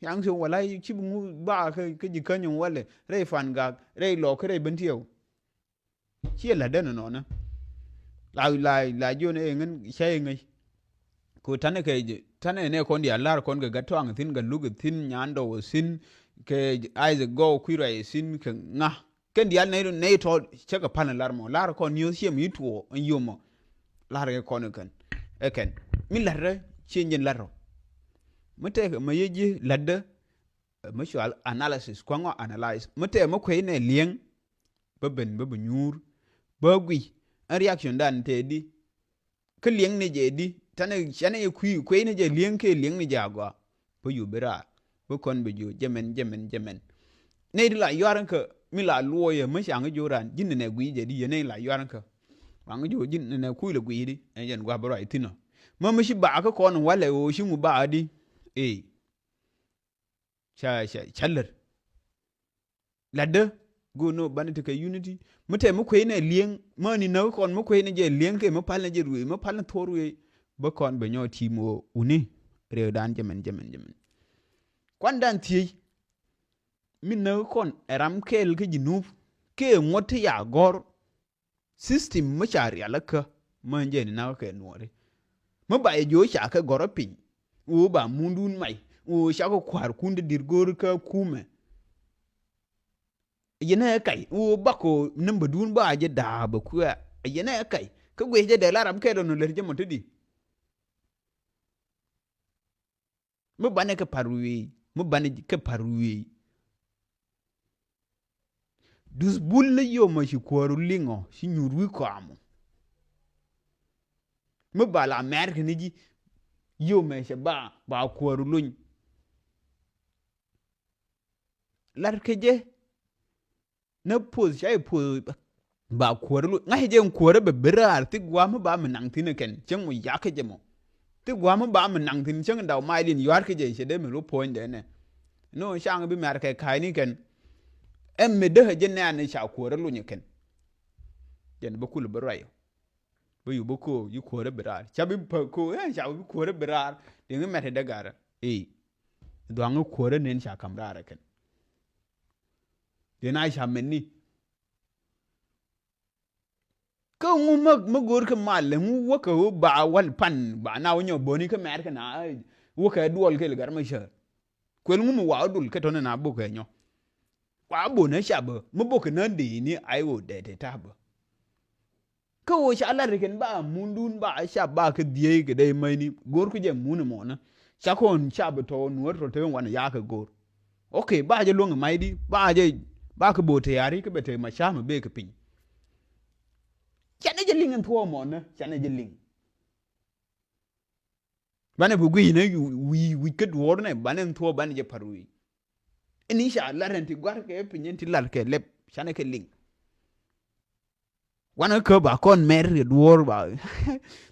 Yaŋ thiec wala ci bi ŋu ba kä, kä ji̱ käny walɛ. Rɛy Pan Gak, rɛy Lɔk, kä rɛy Bentiu. Ciɛ la̱tdä nɔnɔnä. La, la, la jiɔn ɛ ŋän cä ɛ ŋäc. Ku tanɛ kɛ, tanɛ nɛ kɔn diaal lar kɔn kɛ Gat Tuaŋ thi̱n, Gat Luk thi̱n, Nyandɔw thi̱n, kɛ Isaac Gɔw Kui̱ Ruac thi̱n, kɛ ŋa. Kɛn diaal nɛy, nɛy tɔt cä kɛ pal lar mɔ. Lar kɔn niöth ciɛ mi tuɔɔ ɛn yomɔ. Lar kɛ kɔn ɛ kɛn. Ɛ kɛn. Mi la̱tdä ciɛ jɛn la̱t rɔ. Mi tɛk mɛ yɛ ji̱ la̱tdä. Ɛ, mi cual analysis, kuaŋɔ analyze. Mi tɛɛ mi kuecnɛ liɛŋ, bä ben, bä bi nyuur, bä guic. Ɛn reaction dan tɛɛ di. Kä liɛŋ ni jɛ di. Tanɛ, canɛ yɛ kui̱, kuecnɛ jɛ liɛŋ kɛ liɛŋ ni jɛ agɔa. Bä yu bi raar. Bä kɔn bɛ jiök, jɛmɛn, jɛmɛn, jɛmɛn. Nɛy di la yuar kä, mi la luɔyɛ, mi caŋ jiök ran, ji̱n nɛ guic jɛ di, yɛ nɛy la yuar kä. Waŋ jiök ji̱n nɛ kui̱ lɛ guic di. Ɛn jɛn gua̱ bä ruac thi̱n ɔ. Mä mi ci ba kä kɔn walɛ ɣöö ci ŋu ba di. Ee. Ca, ca, ca lär. La̱tdä, go̱o̱r ni banɛ tekɛ unity. Mi tɛɛ mi kuecnɛ li̱eŋ, mäni näk kɔn mi kuecnɛ jɛ li̱eŋ kɛ mi palnɛ jɛ ruëëc, mi palnɛ thuɔ̱k ruëëc. Bä kɔn bɛ nyɔk ti̱i̱m ɣöö wuni riɛkdan jɛmɛn, jɛmɛn, jɛmɛn. Kuandan thiec, mi näk kɔn ɛ ram kɛɛl kä Junub, kɛ ŋuɔ̱t ti ya gɔ̱r. System mi ca rialikä mä jɛ ni nakä kɛ nuɔri. Mi ba yɛ jiök ca kɛ gɔrä piny. Ɣöö ba mundun mac. Ɣöö ca kɛ kua̱rkun ti di̱t go̱o̱r kä kumɛ. Yɛn ɛ kac. Ɣöö bakɔ nambädun ba jɛ da̱a̱p ɛ kuɛ. Yɛn ɛ kac. Kä guic jɛ dee la ram kɛ dɔn lät jɛ mɔ te di. Mi banɛ kɛ pa̱r wi̱i̱, mi banɛ kɛ pa̱r wi̱i̱. Dus bul ni yomɔ ci kuäär liŋɔ, ci nyuur wi̱i̱ kɔamɔ. Mi ba la mɛr kɛ ni ji̱, yomɛ cɛ ba, ba kuäär luny. Lar kɛ jɛ, nä puɔth ca i̱ puɔth ba kuäärä lo̱c. Ŋa̱cä jɛ in kuäärä bɛ ben raar thik gua̱a̱ mi ba mi naŋ thi̱n ɛ kɛn cäŋ mɔ yakä jɛ mɔ. Ti gua̱a̱m mi ba mi naŋ thi̱n cäŋ daw mac din yua̱a̱r kä jɛ cɛ dee mi lu puɔ̱nydɛ nɛ. Ni ɣöö caŋ bi mɛr kɛ ka̱a̱cni kɛn. Ɛm mi dee jɛ nɛɛni ca kuäärä lunyɛ kɛn. Jɛn bä kul bä ruac. Bä yu bä ko̱o̱k yi kuäärä bi raar. Ca bi pä ko̱o̱k, eh, ca bi kuäärä bi raar. Diŋ mɛt dee garä. Ii. Dhuaŋ kuäärä nen ca kam raar kɛn. Diŋ a ca mɛn ni. Kä ŋu mä, mä go̱o̱r kä mal, ŋu wä kä wä ba wal pan, ba na wä nyɔ böni kä mɛr kä na, wä kä duɔl kä lɛ gar mä cär. Kuɛl ŋu mi wa wä dul kä tɔnɛ na bok ɛ nyɔ. Wa böni ca bä, mä bok kä na dee ni ay wä dee te ta bä. Kä ɣöö ca lat kɛn ba mundun ba ca ba kä dhiey kɛ dee mäcni go̱o̱r ku jɛ mun mɔnä. Ca kɔn ca bi tɔ̱ nuɔ̱ɔ̱r tɔ̱ te wan yakä go̱o̱r. Ok, ba jɛ luäŋ macdi, ba jɛ, ba kä bo̱o̱ tɛ̈ri kä bɛ te ma ca mi bee kɛ piny. Canɛ jɛ liŋ ɛn thuɔ̱ɔ̱ mɔnä, canɛ jɛ liŋ. Banɛ bi gui̱c nɛ wi̱i̱ wi̱c kä duɔ̱ɔ̱r nɛ, banɛ ɛn thuɔ̱ɔ̱ banɛ jɛ pa̱r wi̱i̱. Ɛn i̱ ca lat ɛn ti gua̱r kɛ piny ɛn ti lat kɛ lɛp, canɛ kɛ liŋ. Wanɛ kä ba kɔn mɛr kɛ duɔ̱ɔ̱r ba.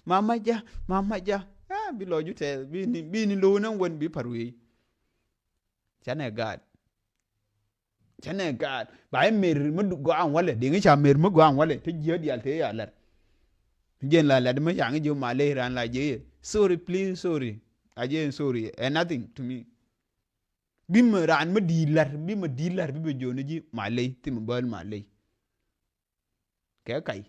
Mama ja, mama ja. Ah, bi lɔ ju tɛth, bi ni, bi ni lo̱w nɛ wän bi pa̱r wi̱i̱. Canɛ gaat. Canɛ gaat. Ba i̱ mer mi gɔaa walɛ, diŋ i̱ ca mer mi gɔaa walɛ, te jiɛ dial te ya lar. Jɛn la lat mi yaŋ ji̱ ma ley ran la jiɛ. Sorry, please, sorry. A jiɛ sorry. Eh, nothing to me. Bi mi raan mi di̱i̱t lar, bi mi di̱i̱t lar, bi bi jiɔni ji̱ ma ley, thim bäl ma ley. Kɛ kac.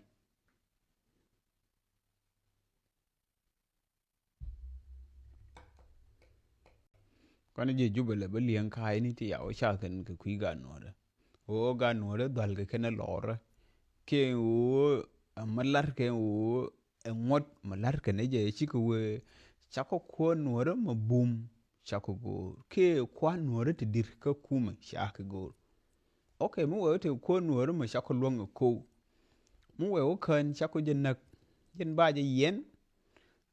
Kɔn ji̱ Jubɛ lɛ bä li̱eŋ ka̱a̱cni ti yaw ca kɛn kɛ kui̱ gaat nuɔ̱ɔ̱rä. Ɣöö gaat nuɔ̱ɔ̱rä dhual kɛ kɛn ɛ lɔɔrä. Kɛ ɣöö ɛ mä la̱r kɛ ɣöö ɛ ŋuɔ̱t mä la̱r kɛn ɛ jɛ cikɛ wee cakɔ kuäär nuɔ̱ɔ̱rä mä bum. Cakɔ go̱o̱r kɛ kua̱r nuɔ̱ɔ̱rä ti di̱r kä kumɛ cakɛ go̱o̱r. Ok, mi wee te kuäär nuɔ̱ɔ̱rä mɛ cakɔ luäŋ ɛ ko̱w. Mi wee wä kään cakɔ jɛ näk. Jɛn ba jɛ yiɛn.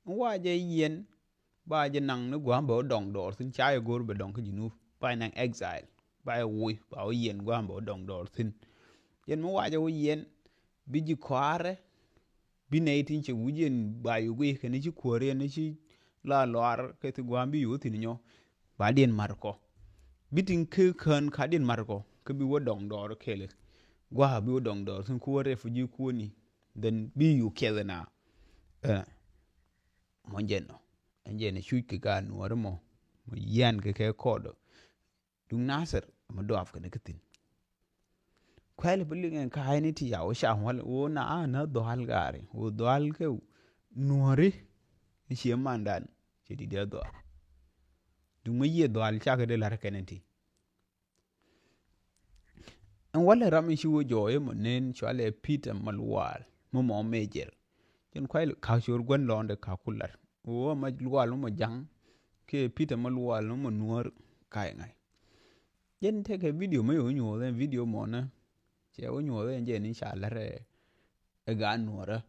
Mi wa jɛ yiɛn. Ba jɛ naŋ ni gua̱a̱m bɛ wä dɔŋ dɔɔr thi̱n ca jɛ go̱o̱r bɛ dɔŋ kä Jinub. Ba jɛ naŋ exile. Ba jɛ wuc ba wä yiɛn gua̱a̱m bɛ wä dɔŋ dɔɔr thi̱n. Jɛn mi wa jɛ wä yiɛn. Bi ji̱ kɔaarɛ. Bi nɛy tin cɛ wi̱c yɛn ba yuk i̱ kɛn ci kuäär yɛn ci la lɔar kɛ thi gua̱a̱m bi yuk thi̱n nyɔ. Ba diɛn mar kɔ. Bi tin kä kään ka diɛn mar kɔ. Kä bi wä dɔŋ dɔɔr kɛɛl. Gua̱a̱ bi wä dɔŋ dɔɔr thi̱n ku wä refugee kuäär ni. Then bi yuk kɛth na. Ɛ. Mɔ jɛn nɔ. Ɛn jɛn cuc kɛ gaat nuɔ̱ɔ̱ri mɔ. Mɔ yian kɛ kɛ kɔɔdɔ. Duŋ Nasir mi dɔaap kɛn kä thi̱n. Kuɛl bi liŋ ɛn ka̱a̱cni ti ca wä ca wal wä na a na dhɔal gaari wä dhɔal kɛ nuɔ̱ɔ̱ri. Ni cie mandan ci di dee dhɔal. Duŋ mi yiëë dhɔal cakɛ dee la̱r kɛn ti. Ɛn walɛ ram in ci wä jɔɔy mɔ nen cualɛ Peter Malual mɔ mɔ mejɛr. Jɛn kuay ka cor gua̱n lɔɔndɛ ka ku lat wä ma lual mɔ ja̱ŋ. Kɛ Peter Malual mɔ nuɔ̱ɔ̱r ka̱a̱c ŋa̱c. Jɛn tekɛ video mɛ yɛ wä nyuɔth ɛn video mɔnä. Cɛ wä nyuɔth ɛn jɛn in ca lat ɛ gaat nuɔ̱ɔ̱rä.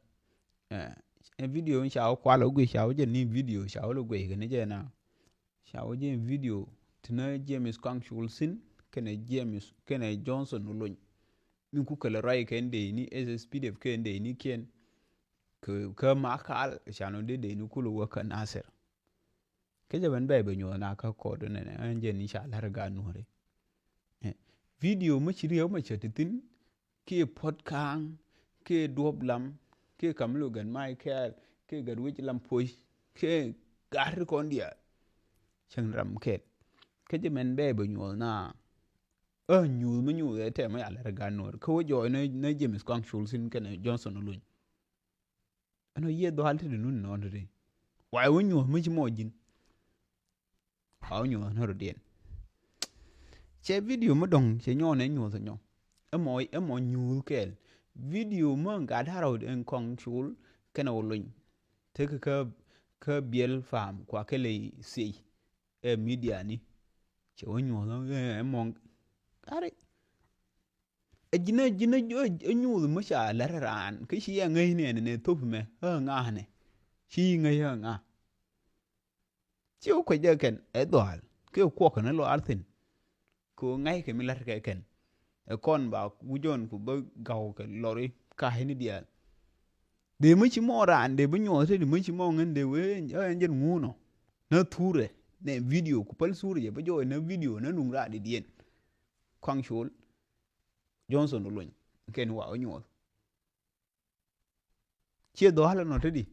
Ɛ video in ca wä kual wä guic ca wä jɛn ni video ca wä lɛ guic kɛ ni jɛn a. Ca wä ji̱ video ti nä James Kɔaŋ Cul thi̱n kɛnɛ James kɛnɛ Johnson Olony. Min ku kɛlɛ ruac kɛn dee ni S S P D F kɛn dee ni kiɛn. Kɛ kɛ Makal ca nɔ dee dee ni kulɛ wä kä Nasir. Kä jɛ ben bɛy bɛ nyuɔth na kä kɔɔt nɛnɛ ɛn jɛ ni ca la̱r gaat nuɔ̱ri. Video mi ci riek mi cɛ ti thi̱n kiɛ Puɔt Ka̱a̱ŋ kiɛ Duɔ̱p Lam kiɛ Kamilo Gɛt Maikɛɛl kiɛ Gɛt Wec Lam Puɔc kiɛ Gari Kɔn Diaal. Cäŋ ram kɛl kä jɛ mɛn bɛɛ bɛ nyuɔth na. Ɛ nyuuth mi nyuuth ɛ tɛm mi yal rɛ gan nuɔr kä wä jɔɔy nä James Kɔaŋ Cul thi̱n kɛnɛ Johnson Olony. Ɛn ɔ yiëë dhɔal ti di nun nɔn ti di. Wa ɛ wä nyuɔth mi ci mɔ ji̱n. Wa wä nyuɔth ni rɔ diɛn. Cɛ video mi dɔ̱ŋ cɛ nyɔɔn ɛ nyuɔth nyɔ. Ɛmɔ ɛmɔ nyuuth kɛɛl. Video mi gat harɔ ɛn Kɔaŋ Cul kɛnɛ Olony. Tekɛ kä kä biɛl faam kua kɛ ley thiec. Ɛ midiani. Cɛ wä nyuɔth ɛmɔ. Kari. Ɛ ji̱n ɛ ji̱n ɛ nyuuth mi ca lät raan kä ci ɛ ŋäcni ɛn nɛ thop mɛ ɛ ŋa̱a̱nɛ. Ci ŋäc ɛ ŋa̱a̱. Ci wä kuec ɛ kɛn ɛ dhɔaal kɛ kuɔk kɛn ɛ lɔaar thi̱n. Kɛ ɣöö ŋa̱ckɛ mi la̱tkɛ kɛn ɛ kɔn ba wi̱c ɣɔn ku bä gaw kɛ lɔri ka̱a̱cni diaal. Dee mi ci mɔ raan dee bi nyuɔth te di mi ci mɔ ŋän dee wee ɛn jɛn ŋuunɔ. Nä thurɛ nɛ video ku päl thurɛ jɛ bi jɔɔc nä video nä nuŋ raan di diɛn. Kuaŋ col Johnson Oluny kɛn wa wä nyuɔth. Ciɛ dhɔal ɛnɔ te di.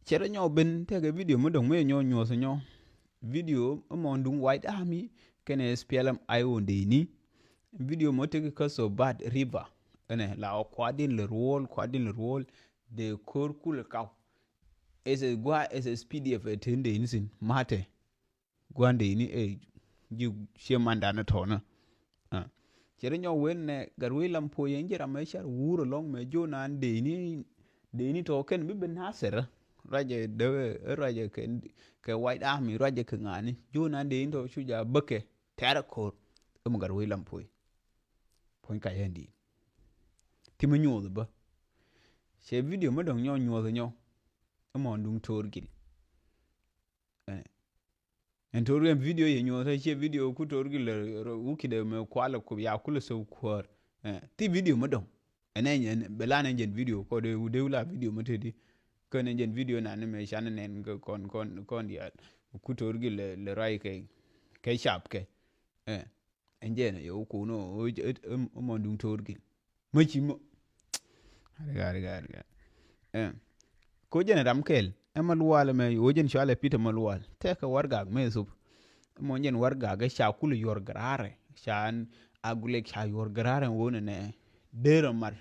Cɛ rɔ nyɔk ben tekɛ video mi dɔ̱ŋ mi nyɔk nyuɔth nyɔ. Video mi mɔ duŋ White Army kɛnɛ S P L M I O dee ni. Video mɔ teki kä so bad river ɛnɛ la ɔ kuat din lɛ ruɔl kuat din lɛ ruɔl. Dee ko̱r kulɛ kap. S S gua S S P D F ɛ ten dee ni sin matɛ. Gua̱n dee ni ɛ ji̱ cie mandan ni tɔ̱nä. Cɛ ri nyɔk wen nɛ gat wee lam puɔ̱c yɛn ji̱ ram mɛ car wuur ɛlɔ̱ŋ mɛ jo̱o̱n an dee ni dee ni tɔ̱ kɛn bi ben Nasir. Ruacɛ dee ruacɛ kɛ kɛ White Army ruacɛ kɛ ŋa̱ni jo̱o̱n an dee ni tɔ̱ cu ja̱ bäkɛ tɛ̈rɛ ko̱r. Ɛmɛ gat wee lam puɔ̱c puɔ̱ny ka yɛn di̱i̱t. Ti mi nyuɔth bä cɛ video mi dɔ̱ŋ nyɔk nyuɔth nyɔ. Ɛmɔ duŋ to̱o̱r gil. Ɛn to̱r ɛn video yɛ nyuɔth cie video ku to̱r gil. Wukidɛ mɛ kualɛ ku ya kulɛ sɛ kuäär. Ti video mɛ dɔ̱ŋ ɛn ɛn bɛ lan ɛn jɛn video kɔ de wudɛ wula video mɛ tedi. Kɛn ɛn jɛn video nan mɛ can nɛn kɛ kɔn kɔn kɔn diaal ku to̱r gil lɛ ruac kɛ kɛ cap kɛ. Ɛn jɛn ɛ yɛ wä kun ɔ mɔ duŋ to̱r gil. Mä ci mä. Riga riga riga. Ko jɛn ram kɛl ɛ ma lual mɛ wä jɛn cualɛ Peter ma lual tɛkɛ wargak mɛ thup. Mɔ jɛn wargak ɛ ca kul yuɔr gɛ raarɛ ca an agulek ca yuɔr gɛ raarɛ wä nɛ nɛ. Derɛ mar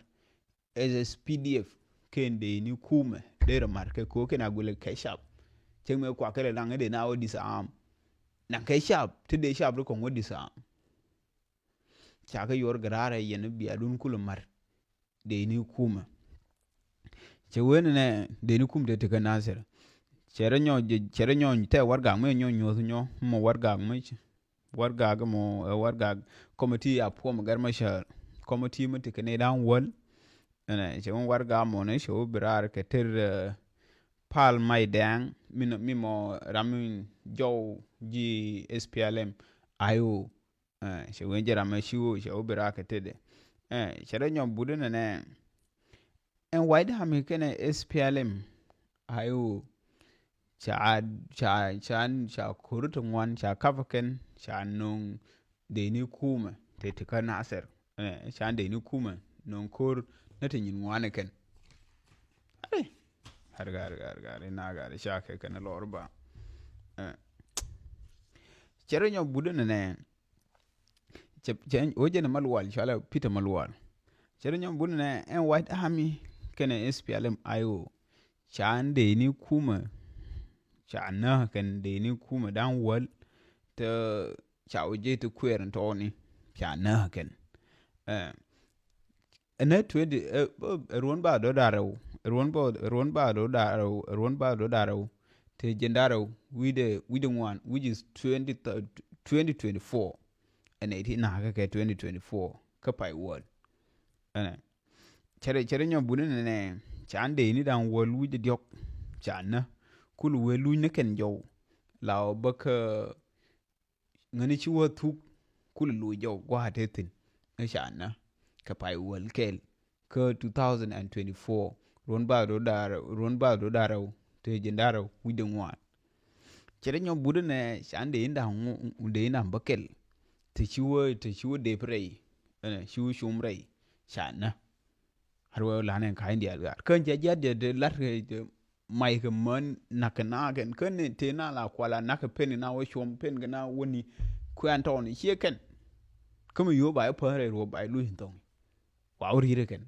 S S P D F kɛn dee ni kumɛ derɛ mar kɛ ko kɛn agulek kɛ cap. Cɛŋ mɛ kuak kɛlɛ naŋ ɛ dee na wä disarm. Naŋ kɛ cap ti dee cap ri kɔŋ wä disarm. Ca kɛ yuɔr gɛ raarɛ yɛn biadun kulɛ mar. Dee ni kumɛ cɛ wen nɛ dee ni kum te ti kä Nasir. Cɛ rɛ nyɔ cɛ rɛ nyɔ tɛ wargak mɛ nyɔ nyuɔth nyɔ mɔ wargak mɛ wargak mɔ wargak. Committee a puɔm gɛr mɛ cɛ committee mɛ ti kɛ ni da̱ŋ wäl. Ɛnɛ cɛ wen wargak mɔ ni cɛ wä bi raar kɛ ter pal may dɛŋ mi mɔ ram mi jɔw ji̱ S P L M I O. Cɛ wen jɛ ram mɛ ci wä cɛ wä bi raar kɛ ter dɛ. Cɛ rɛ nyɔ budɛ nɛ nɛ ɛn White Army kɛnɛ S P L M I O. Ca ca ca ca ko̱r ti ŋuan ca kap kɛn ca no̱ŋ dee ni kumɛ te ti kä Nasir. Ca dee ni kumɛ no̱ŋ ko̱r ni ti nyin ŋuan kɛn. Ai. Har gar gar gar ina gar ca kɛ kɛn lɔr ba. Cɛ rɛ nyɔ budɛ nɛ nɛ. Cɛ cɛ wä jɛn Malual cualɛ Peter Malual. Cɛ rɛ nyɔ budɛ nɛ ɛn White Army kɛnɛ S P L M I O. Ca dee ni kumɛ ca näk kɛn dee ni kumɛ da̱ŋ wäl. Te ca wä jɛ ti kuɛɛr in tɔɔni ca näk kɛn. Ɛnɛ twenty ruɔn ba dɔ darɛw ruɔn ba ruɔn ba dɔ darɛw ruɔn ba dɔ darɛw. Te jɛn darɛw wi̱dɛ wi̱dɛ ŋuan which is twenty twenty twenty four. Ɛnɛ ti nakä kɛ twenty twenty four kä pay wäl. Ɛnɛ cɛ rɛ cɛ rɛ nyɔ buni nɛ nɛ ca dee ni da̱ŋ wäl wi̱dɛ diɔk. Ca nä kul wee luny ni kɛn jɔw la ɔ bä kä ŋäni ci wä thuk kul luc jɔw gua̱a̱ te thi̱n. Ɛ ca nä kɛ pay wäl kɛl kä two thousand and twenty four ruɔn ba do dar ruɔn ba do dar rɛw te jin dar rɛw wi̱c de ŋuan. Cɛ rɛ nyɔ budɛ nɛ ca dee in da̱ŋ dee in da̱ŋ bä kɛl te ci wä te ci wä dep rɛy. Ɛnɛ ci wä cum rɛy ca nä. Har wɛ lanɛ ka in dial gar kän ca jiat diɛ de lat kɛ mac kɛ män nak kɛ na kɛn kän ni te na la kuala nak kɛ pen na wä cuɔm pen kɛ na wä ni kuɛn tɔn ciɛ kɛn. Kä mi yo̱o̱ ba i̱ pän rɛy ruɔp ba i̱ luc in thɔŋ wa wä ri̱t kɛn.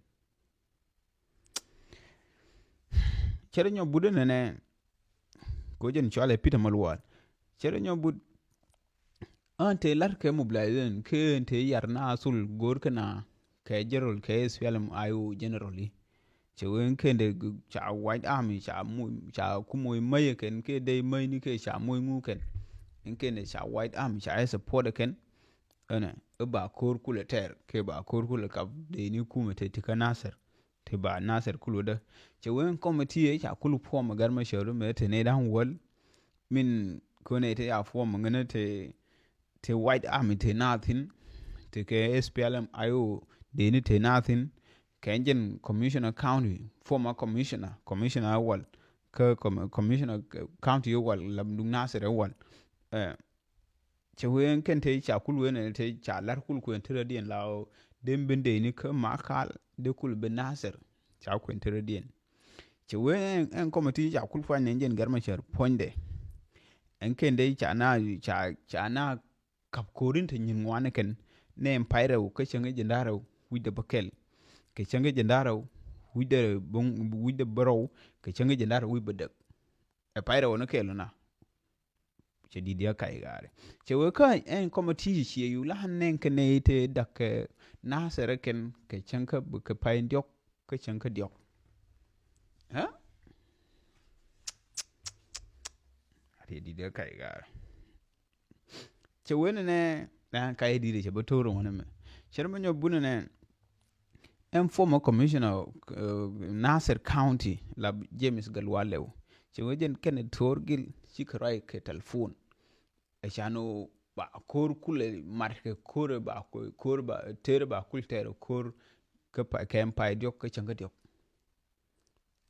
Cɛ rɛ nyɔ budɛ nɛnɛ ko jɛn cualɛ Peter Malual. Cɛ rɛ nyɔ bud Ɣän tëë la̱t kɛ mobilization kɛ ɣän tëë yar na thul go̱o̱r kɛ na kɛ general kɛ S P L M I O general i̱. Cɛ wen kɛn dee ca White Army ca moc ca ku moc mäc kɛn kɛ dee mäc ni kɛ ca moc ŋu kɛn. Ɛn kɛn dee ca White Army ca ɛ support kɛn. Ɛnɛ ɛ ba ko̱o̱r kulɛ tɛr kɛ ba ko̱o̱r kulɛ kap dee ni kumɛ tëë ti kä Nasir. Ti ba Nasir kulu dä cɛ wen committee ca kulu puɔm ɛ gat mɛ cɛ ru mɛ te ne da̱ŋ wäl. Min kone te ya puɔm ŋänä te te White Army te na thi̱n. Te kɛ S P L M I O dee ni te na thi̱n. kɛ jɛn commissioner county, former commissioner, commissioner wal, kä com-, commissioner county wal, la duk Nasir wal. Ɛ, cɛ wee ɛn kɛn te ca kul wee nɛ te ca lar kul kuɛn te rɛdiɛn la o, den ben dee ni kä Makal, dee kul ben Nasir, ca kuɛn te rɛdiɛn. Cɛ wee ɛn, ɛn committee ca kul puany nɛ jɛn Gɛr Macär puɔnydɛ. Ɛn kɛn dee ca na, ca, ca na kap korin te nyin ŋuan kɛn, nɛ ɛn pay rɛw kä cäŋ jɛ nda rɛw wi̱cdɛ bä kɛl, kɛ cäŋ jɛ nda rɛw wi̱cdɛ bä, wi̱cdɛ bä rɛw, kɛ cäŋ jɛ nda rɛw wi̱c bä däk. Ɛ pay rɛw ni kɛl na. Cɛ di̱t diɛ kac gaari. Cɛ wee kä ɛn committee ciɛ yu la nɛn kɛ nɛy te dak kɛ Nasir kɛn kɛ cäŋ kä, kɛ pay diɔk kä cäŋ kä diɔk. Ɛ? Ati di̱t diɛ kac gaari. Cɛ wen nɛ, na kac di̱t cɛ bä to̱r ŋuɔ̱n mɛ. Cɛ rɛ mɛ nyɔ bunɛ nɛ. Ɛn former commissioner, uh, Nasir County la James Gatluak Lew. Cɛ wee jɛn kɛn Thurgil ci kɛ ruac kɛ telephone. Ɛ can o ba ko̱r kulɛ mat kɛ ko̱r ba ko-, ko̱r ba ter ba kul ter ko̱r kä pa-, kɛ ɛn pay diɔk kä cäŋ kä diɔk.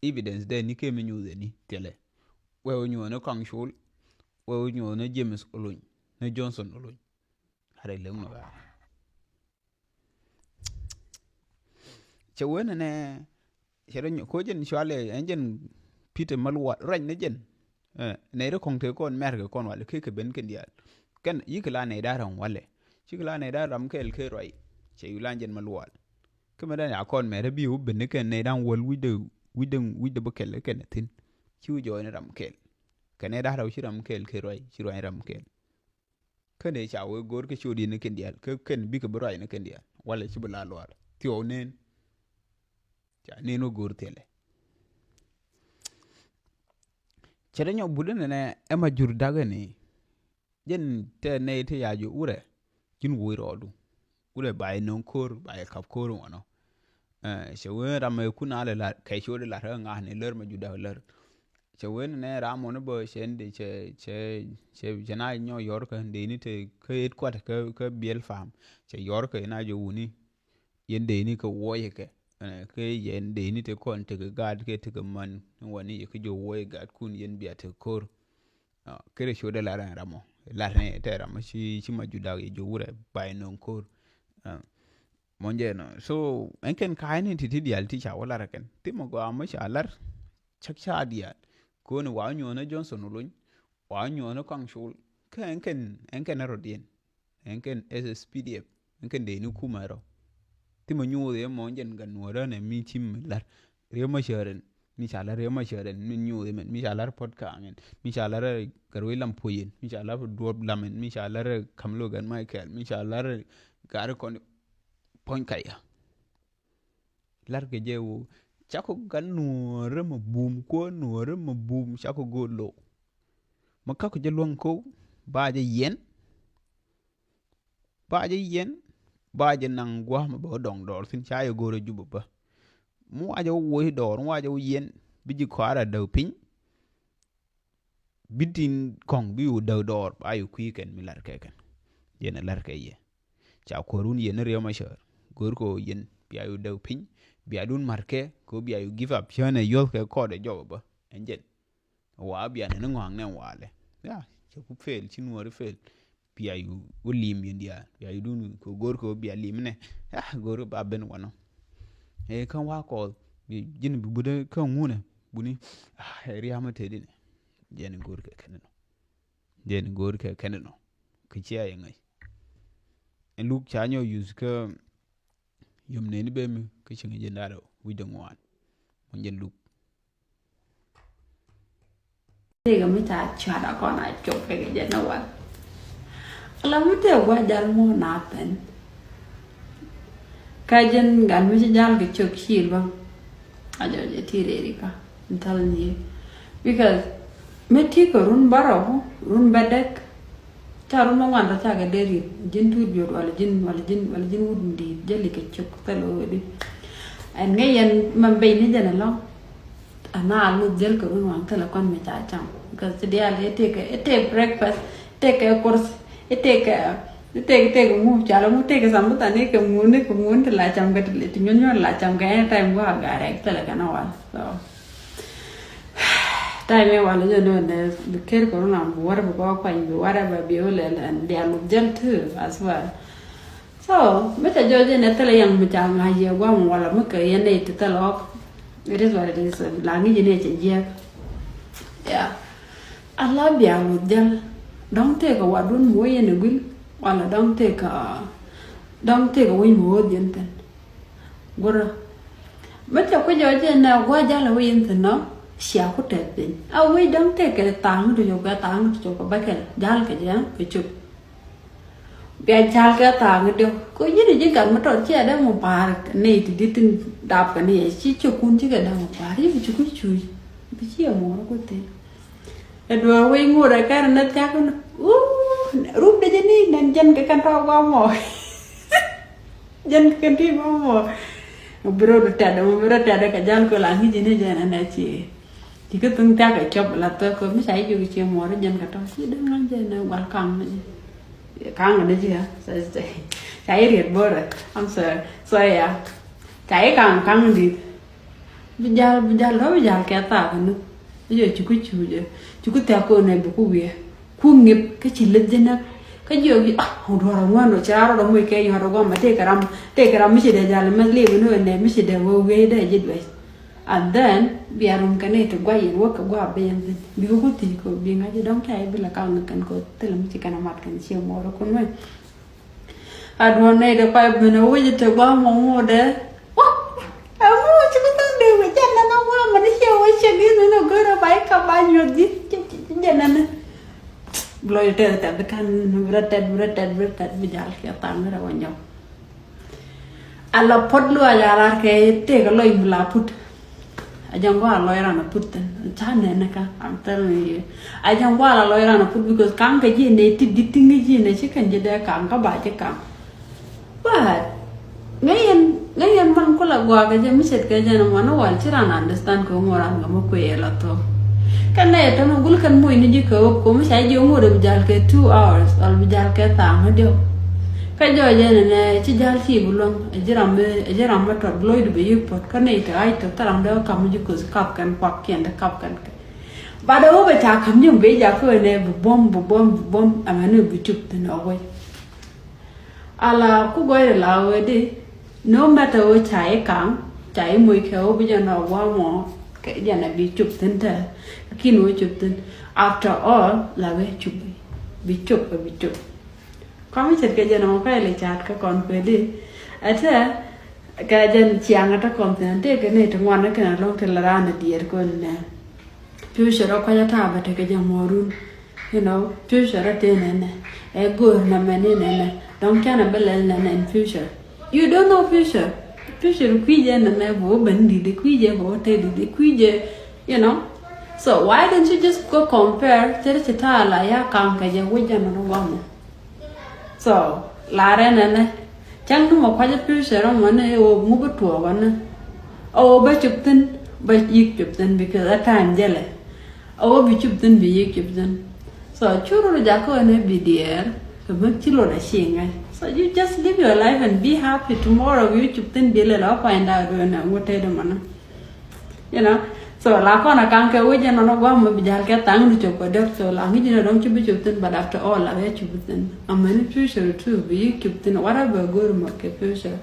Evidence dɛ ni kɛ mi nyuuth ni thilɛ. Wɛ wä nyuuth ni Kɔaŋ Col, wɛ wä nyuuth ni James Oluny, ni Johnson Oluny. Are lem ni ba. Cɛ wen nɛ, cɛ rɛ nyɔ, ko jɛn cualɛ, ɛn jɛn Peter Malual, ruac ni jɛn. Ɛ, nɛy ri kɔŋ te kɔn mɛr kɛ kɔn wal, kɛ kɛ ben kɛn diaal. Kɛn, yik la nɛy da ram walɛ. Cik la nɛy da ram kɛl kɛ ruac. Cɛ yu la jɛn Malual. Kä mɛ dan ya kɔn mɛr bi wä ben ni kɛn nɛy dan wal wi̱cdɛ, wi̱cdɛ, wi̱cdɛ bä kɛl kɛn thi̱n. Ci wä jɔɔy ni ram kɛl. Kɛ nɛy da ram ci ram kɛl kɛ ruac, ci ruac ram kɛl. Kä nɛ ca wee go̱o̱r kä ci wä di̱t ni kɛn diaal, kä kɛn bikɛ bi ruac ni kɛn diaal. Walɛ ci bi la luaar. Thiɔw nɛn. Ca nɛn wä go̱o̱r thilɛ. Cɛ dee nyɔk but inɛ nɛ ɛma jur da̱k ini. Jɛn tɛ nɛy ti ya ji̱ wurɛ. Ji̱n woc rɔɔdu. Wurɛ ba yɛ no̱o̱ŋ ko̱r, ba yɛ kap ko̱r ŋɔnɔ. Ɛ, cɛ wen ram ɛ kun a lɛ lar, kɛ ci wä di lar ɛ ŋa̱a̱n ilär ma jur da̱k lär. Cɛ wen nɛ ram mɔni bä cɛ, cɛ, cɛ, cɛ, cɛ na nyɔ yɔr kä dee ni te kä it kuat kä, kä biɛl pam. Cɛ yɔr kä ina jɛ wuni. Yɛn dee ni kɛ wuɔyɛ kɛ. Ɛ, kɛ yɛn dee ni te kɔn tekɛ gaat kɛ tekɛ man. Ni wani yɛ kä jɛ wuɔyɛ gaat kun yɛn bia tekɛ ko̱r. Ɛ, kɛ rɛ ci wä dee lar ɛn ram mɔ. Lar ni tɛ ram mɔ ci, ci ma jur da̱k yɛ jɛ wurɛ ba yɛ no̱o̱ŋ ko̱r. Ɛ, mɔn jɛ nɔ. So, ɛn kɛn ka̱a̱c ni ti ti diaal ti ca wä lar kɛn. Ti mɔ gɔaa mɔ ca lar. Cak ca diaal. Koni wa nyuɔnä Johnson Oluny. Wa nyuɔnä Kɔaŋ Col. Kä ɛn kɛn, ɛn kɛn rɔ diɛn. Ɛn kɛn S S P D F. Ɛn kɛn dee ni kumɛ rɔ. Ti mɔ nyuɔth yɛ mɔ jɛn gan nuɔrä nɛ mi cim mi lar. Riek Machar ɛn. Mi ca lar Riek Machar ɛn. Mi nyuɔth yɛ mɛn. Mi ca lar Puɔt Kaŋ ɛn. Mi ca lar Gatwec Lam Puɔc ɛn. Mi ca lar Duɔp Lam ɛn. Mi ca lar Kam Logan Michael. Mi ca lar Gari Kɔn Puɔ̱ny Kaya. Lar kɛ jɛ wo, cakɔ gat nuɔrä mɛ bum, kuɔ nuɔrä mɛ bum, cakɔ go̱o̱r lo̱w. Mɛ kakɔ jɛ luäŋ ko̱w, ba jɛ yɛn, ba jɛ yɛn, ba jɛ naŋ gua̱a̱mɛ bɛ wä dɔŋ dɔɔr thi̱n, ca jɛ go̱o̱rä Jubɛ bä. Mi wa jɛ wä woc dɔɔr, mi wa jɛ wä yɛn, bi ji̱ kɔaarɛ däk piny. Bi tin kɔŋ bi wä däk dɔɔr, ba yɛ kui̱ kɛn mi lar kɛ kɛn. Yɛn ɛ lar kɛ yɛ. Ca kuäärun yɛn ni Riek Machar. Go̱o̱r kɛ ɣöö yɛn bia yu däk piny, bia dun ma̱r kɛ, kɛ ɣöö bia yu give up. Cä nɛ yuɔ̱th kɛ kɔɔdɛ jɔk bä. Ɛn jɛn. Wa bia nɛ ni ŋɔaŋ nɛ walɛ. Ya, cɛ ku fail, ci nuɔri fail. Bia yu wä lim yɛn diaal. Bia yu dun kɛ go̱o̱r kɛ ɣöö bia lim nɛ. Ya, go̱o̱r kɛ ba ben wanɔ. Ɛ kä wa kɔɔth. Ji̱n bi budä kä ŋunɛ. Buni. Ah, ɛ riamä tëëdi nɛ. Jɛn go̱o̱r kɛ kɛn nɔ. Jɛn go̱o̱r kɛ kɛn nɔ. Kɛ cia yɛ ŋäc. Ɛn luk ca nyɔ yuth kä yom neni bemi kä cieŋ jɛ ndarɛ wi̱cdɛ ŋuan. Mun jɛn luk. Tëëkɛ mi ca cuat a kɔn a cop kɛ kɛ jɛ nɛ wal. Ala mi tëë gua̱c jal muɔ̱ɔ̱n a pɛn. Ka jɛn gat mi ci jal kɛ cök cil bä. A jɔl jɛ ti rɛɛri ka. I'm telling you. Because mi ti kɛ run bärɔw, run bädäk. Ca run bä ŋuan rɔ ca kɛ dee ri̱t. Ji̱n tuut biot wala ji̱n, wala ji̱n, wala ji̱n wut mi di̱i̱t. Jäli kɛ cök thil wä di. Ɛn ŋäc yɛn mɛ beny ni jɛn ɛlɔ̱ŋ. Ana a luth jäl kɛ run wan thilɛ kɔn mi ca cam. Because ti diaal i̱ tëëkɛ, i̱ tëëk breakfast, i̱ tëëkɛ kurth, i̱ tëëkɛ, Ni tëëk tëëk ŋu, cɔal ŋu tëëk sambuta ni kɛ ŋu ni kɛ ŋu ni ti la cam kɛ ti nyuɔn nyuɔn la cam kɛ any time gua garɛ thilɛ kɛ na wal. So time ɛ wal jɛ ni wɛn dɛ bi ker kɛ run am bi wɛrɛ bi kɔ kuany bi wɛrɛ bɛ bi wɛlɛ and they are look jɛl too as well. So mi ca jɔɔc jɛ nɛ thilɛ yɛn mi ca ŋa̱c yɛ guam wala mi kɛ yɛn nɛ ti thilɛ ɣɔk. It is what it is. La ŋi̱c ni cɛ jiɛk. Yeah. Ala bia luth jɛl. Dɔ̱ŋ tëëkɛ wadun mi wä yɛn ɛ guil wala dɔ̱ŋ tëëkɛ dɔ̱ŋ tëëkɛ wec mi wä yɛn thin. Gurä. Mi ca ku jɔɔc jɛ nɛ gua jal ɛ wec yɛn thin nɔ. Cia ku tɛth piny a wec dɔ̱ŋ tëëkɛ thaŋ ti cok kɛ thaŋ ti cok kɛ bäkɛl jal kɛ jɛ kɛ cop. Bia jal kɛ thaak ni diɔk kɛ ji̱n ji̱ gat mi tɔt ciɛ dee mi pa̱a̱r nɛy ti di̱t tin dap kɛ ni yɛ ci ciökun cikɛ dee mi pa̱a̱r ci bi ci kuc cuuc. Bi ciɛ muɔɔr ku thi̱n. Ɛ duɔ̱ɔ̱r wec ŋot ɛ kɛr nɛ thiak ni. Uu, rup dee jɛ ni nɛn jɛn kɛ kɛn tɔ̱ guam mɔ. Jɛn kɛ kɛn ti guam mɔ. Bi rot tɛt, bi rot tɛt kɛ jal kɛ la ŋi̱c ni jɛn ɛn ɛ ci. Ci kä thuŋ thiak kɛ cɔp la thok kɛ mi ca i̱ jiök i̱ cie muɔɔr i̱ jɛn kɛ tɔ̱ ci dee ŋa̱c jɛ nɛ gual kaŋ ni ji̱. Kaŋ ni ji̱ ya. Ca i̱ riet bo̱rɛ. I'm sorry. So ya. Ca i̱ kaŋ kaŋ di̱t. Bi jal bi jal rɔ bi jal kɛ thaak ni. I̱ jɛ cuku cuucɛ cuku thiak kɛ nɛ bi ku wiɛ. Ku ŋip kä ci leth jɛ nɛ. Kä jiök i̱ ah duɔ̱r ŋuan rɔ ci raar rɔ moc kɛ yuɔ̱r rɔ guam ma tëëkɛ ram tëëkɛ ram mi ci dee jal mɛth liep ni wä nɛ mi ci dee wä wiɛ dee ji̱ duec. And then bia rum kɛ nɛy ti guay in wäkɛ gua̱a̱ ben thin bi wä ku thiec kɛ bi ŋa̱c dɔ̱ŋ ca i̱ bi la kaŋ kɛn kɛ thilɛ mi ci kɛn a mat kɛn cie muɔɔr kun wec. A duɔ̱n nɛy ti kuay ben a wec ti gua̱a̱ mɔ ŋot dɛ. Wä a ŋu ci bi thok dee wec jɛn nɛn a gua̱a̱ mɔ ni cie wec cɛ gi̱n ni ni go̱r a ba i̱ ka ba nyuɔth ji̱ jɛn nɛn. Bi lɔc tɛth tɛth bi ka̱n bi rɔ tɛth bi rɔ tɛth bi rɔ tɛth bi jal kiɛ thaŋ bi rɔ wä nyɔk. Ala puɔt luaac a lar kɛ tëëk a lɔc mi la put. A jɛn gua̱a̱ lɔc ran a put thin. Ca nɛn ni ka, I'm telling you. A jɛn gua̱a̱ la lɔc ran a put because ka̱ŋ kɛ ji̱ nɛ ti di̱t ti ŋi̱ ji̱ nɛ ci kɛn ji̱ dee ka̱ŋ kä ba ji̱ ka̱ŋ. But ŋäc yɛn ŋäc yɛn man kulɛ gua̱a̱ kɛ jɛ mi ce̱tkɛ jɛn ɛmɔ ni wal ci ran understand kɛ ŋuɔ̱t ran kɛ mi kuëë yɛ la thok. Kɛn nɛ yɛ tɔ̱nɔ gul kɛn moc ni ji̱ kɛ wä komi ca ji̱ ŋuɔ̱t ɛ bi jal kɛ two hours wal bi jal kɛ tha̱a̱ŋ ni diɔ̱k. Kä jɔɔc ɛn ɛnɛ ci jal ci bi luäŋ ɛ ji̱ ram mi ɛ ji̱ ram mi tɔt bi lo̱cdu bɛ yi̱k puɔ̱t kä nɛy te ɣa̱c tɔt thil ram dee wä kap mi ji̱ ko̱th kap kɛn kuak kiɛn dee kap kɛn kɛ. But ɛ wä bɛ ca ka̱m ji̱ mi bɛ jakä ɛnɛ bi buɔ̱m bi buɔ̱m bi buɔ̱m ɛmɛni bi cup thin ɛ wec. Ala ku gɔ̱a̱rɛ la wee di no matter wee ca i̱ ka̱ŋ ca i̱ moc kɛ wee bi jɛn a gua̱a̱ mɔ kɛ jɛn a bi cop thi̱n tɛ. Lakin wee cop thi̱n after all la wee cop bi cop a bi cop. Kɔm i̱ ce̱tkɛ jɛn a mɔ pɛl i̱ ca̱a̱t kä kɔn kuɛ di. Ɛ tɛ kɛ jɛn ciaŋ a te kɔn thi̱n a tëëkɛ ni ti ŋuan ni kɛn a lo̱ŋ ti la raan a diɛɛr kɔn nɛ. Future rɔ kɔc a ta̱a̱ bɛ tekɛ jɛ muɔ̱ɔ̱run. You know, future rɔ tëë nɛnɛ ɛ go̱o̱r nɛ mɛn ni nɛnɛ dɔ̱ŋ canɛ bä lɛl nɛnɛ in future. You don't know future. Future kui̱ jɛ nɛnɛ bɛ wä ben di̱t kui̱ jɛ bɛ wä tëë di̱t kui̱ jɛ. You know, so why don't you just go compare cɛ ri ci ta̱a̱ la ya ka̱m kɛ jɛ wä jɛ nɔnɔ guamɔ. So larɛ nɛnɛ cäŋ ni mɔ kua̱c i̱ future mɔ ni ɣöö ŋu bi tuɔɔk ɔ ni. Ɣöö bä cop thi̱n bä yi̱k cop thi̱n because a time jälɛ. Ɣöö bi cop thi̱n bi yi̱k cop thi̱n. So cu rut jakä ɣän ɛ bi diɛɛr kɛ mi ci lot a ci ŋa̱c. So you just live your life and be happy, tomorrow bi cop thi̱n bi lɛ la find out ɣän ɛ ŋu tëëdɛ mɔ ni. You know, so la kɔn a kaŋ kɛ wec jɛ nɔnɔ guam mi bi jal kɛ thaŋ ni cop kɛ däk. So la ŋi̱c ni dɔ̱ŋ ci bi cop thi̱n, but after all la bɛ cop thi̱n. Amäni future too bi yi̱k cop thi̱n, whatever go̱r mɔ kɛ future.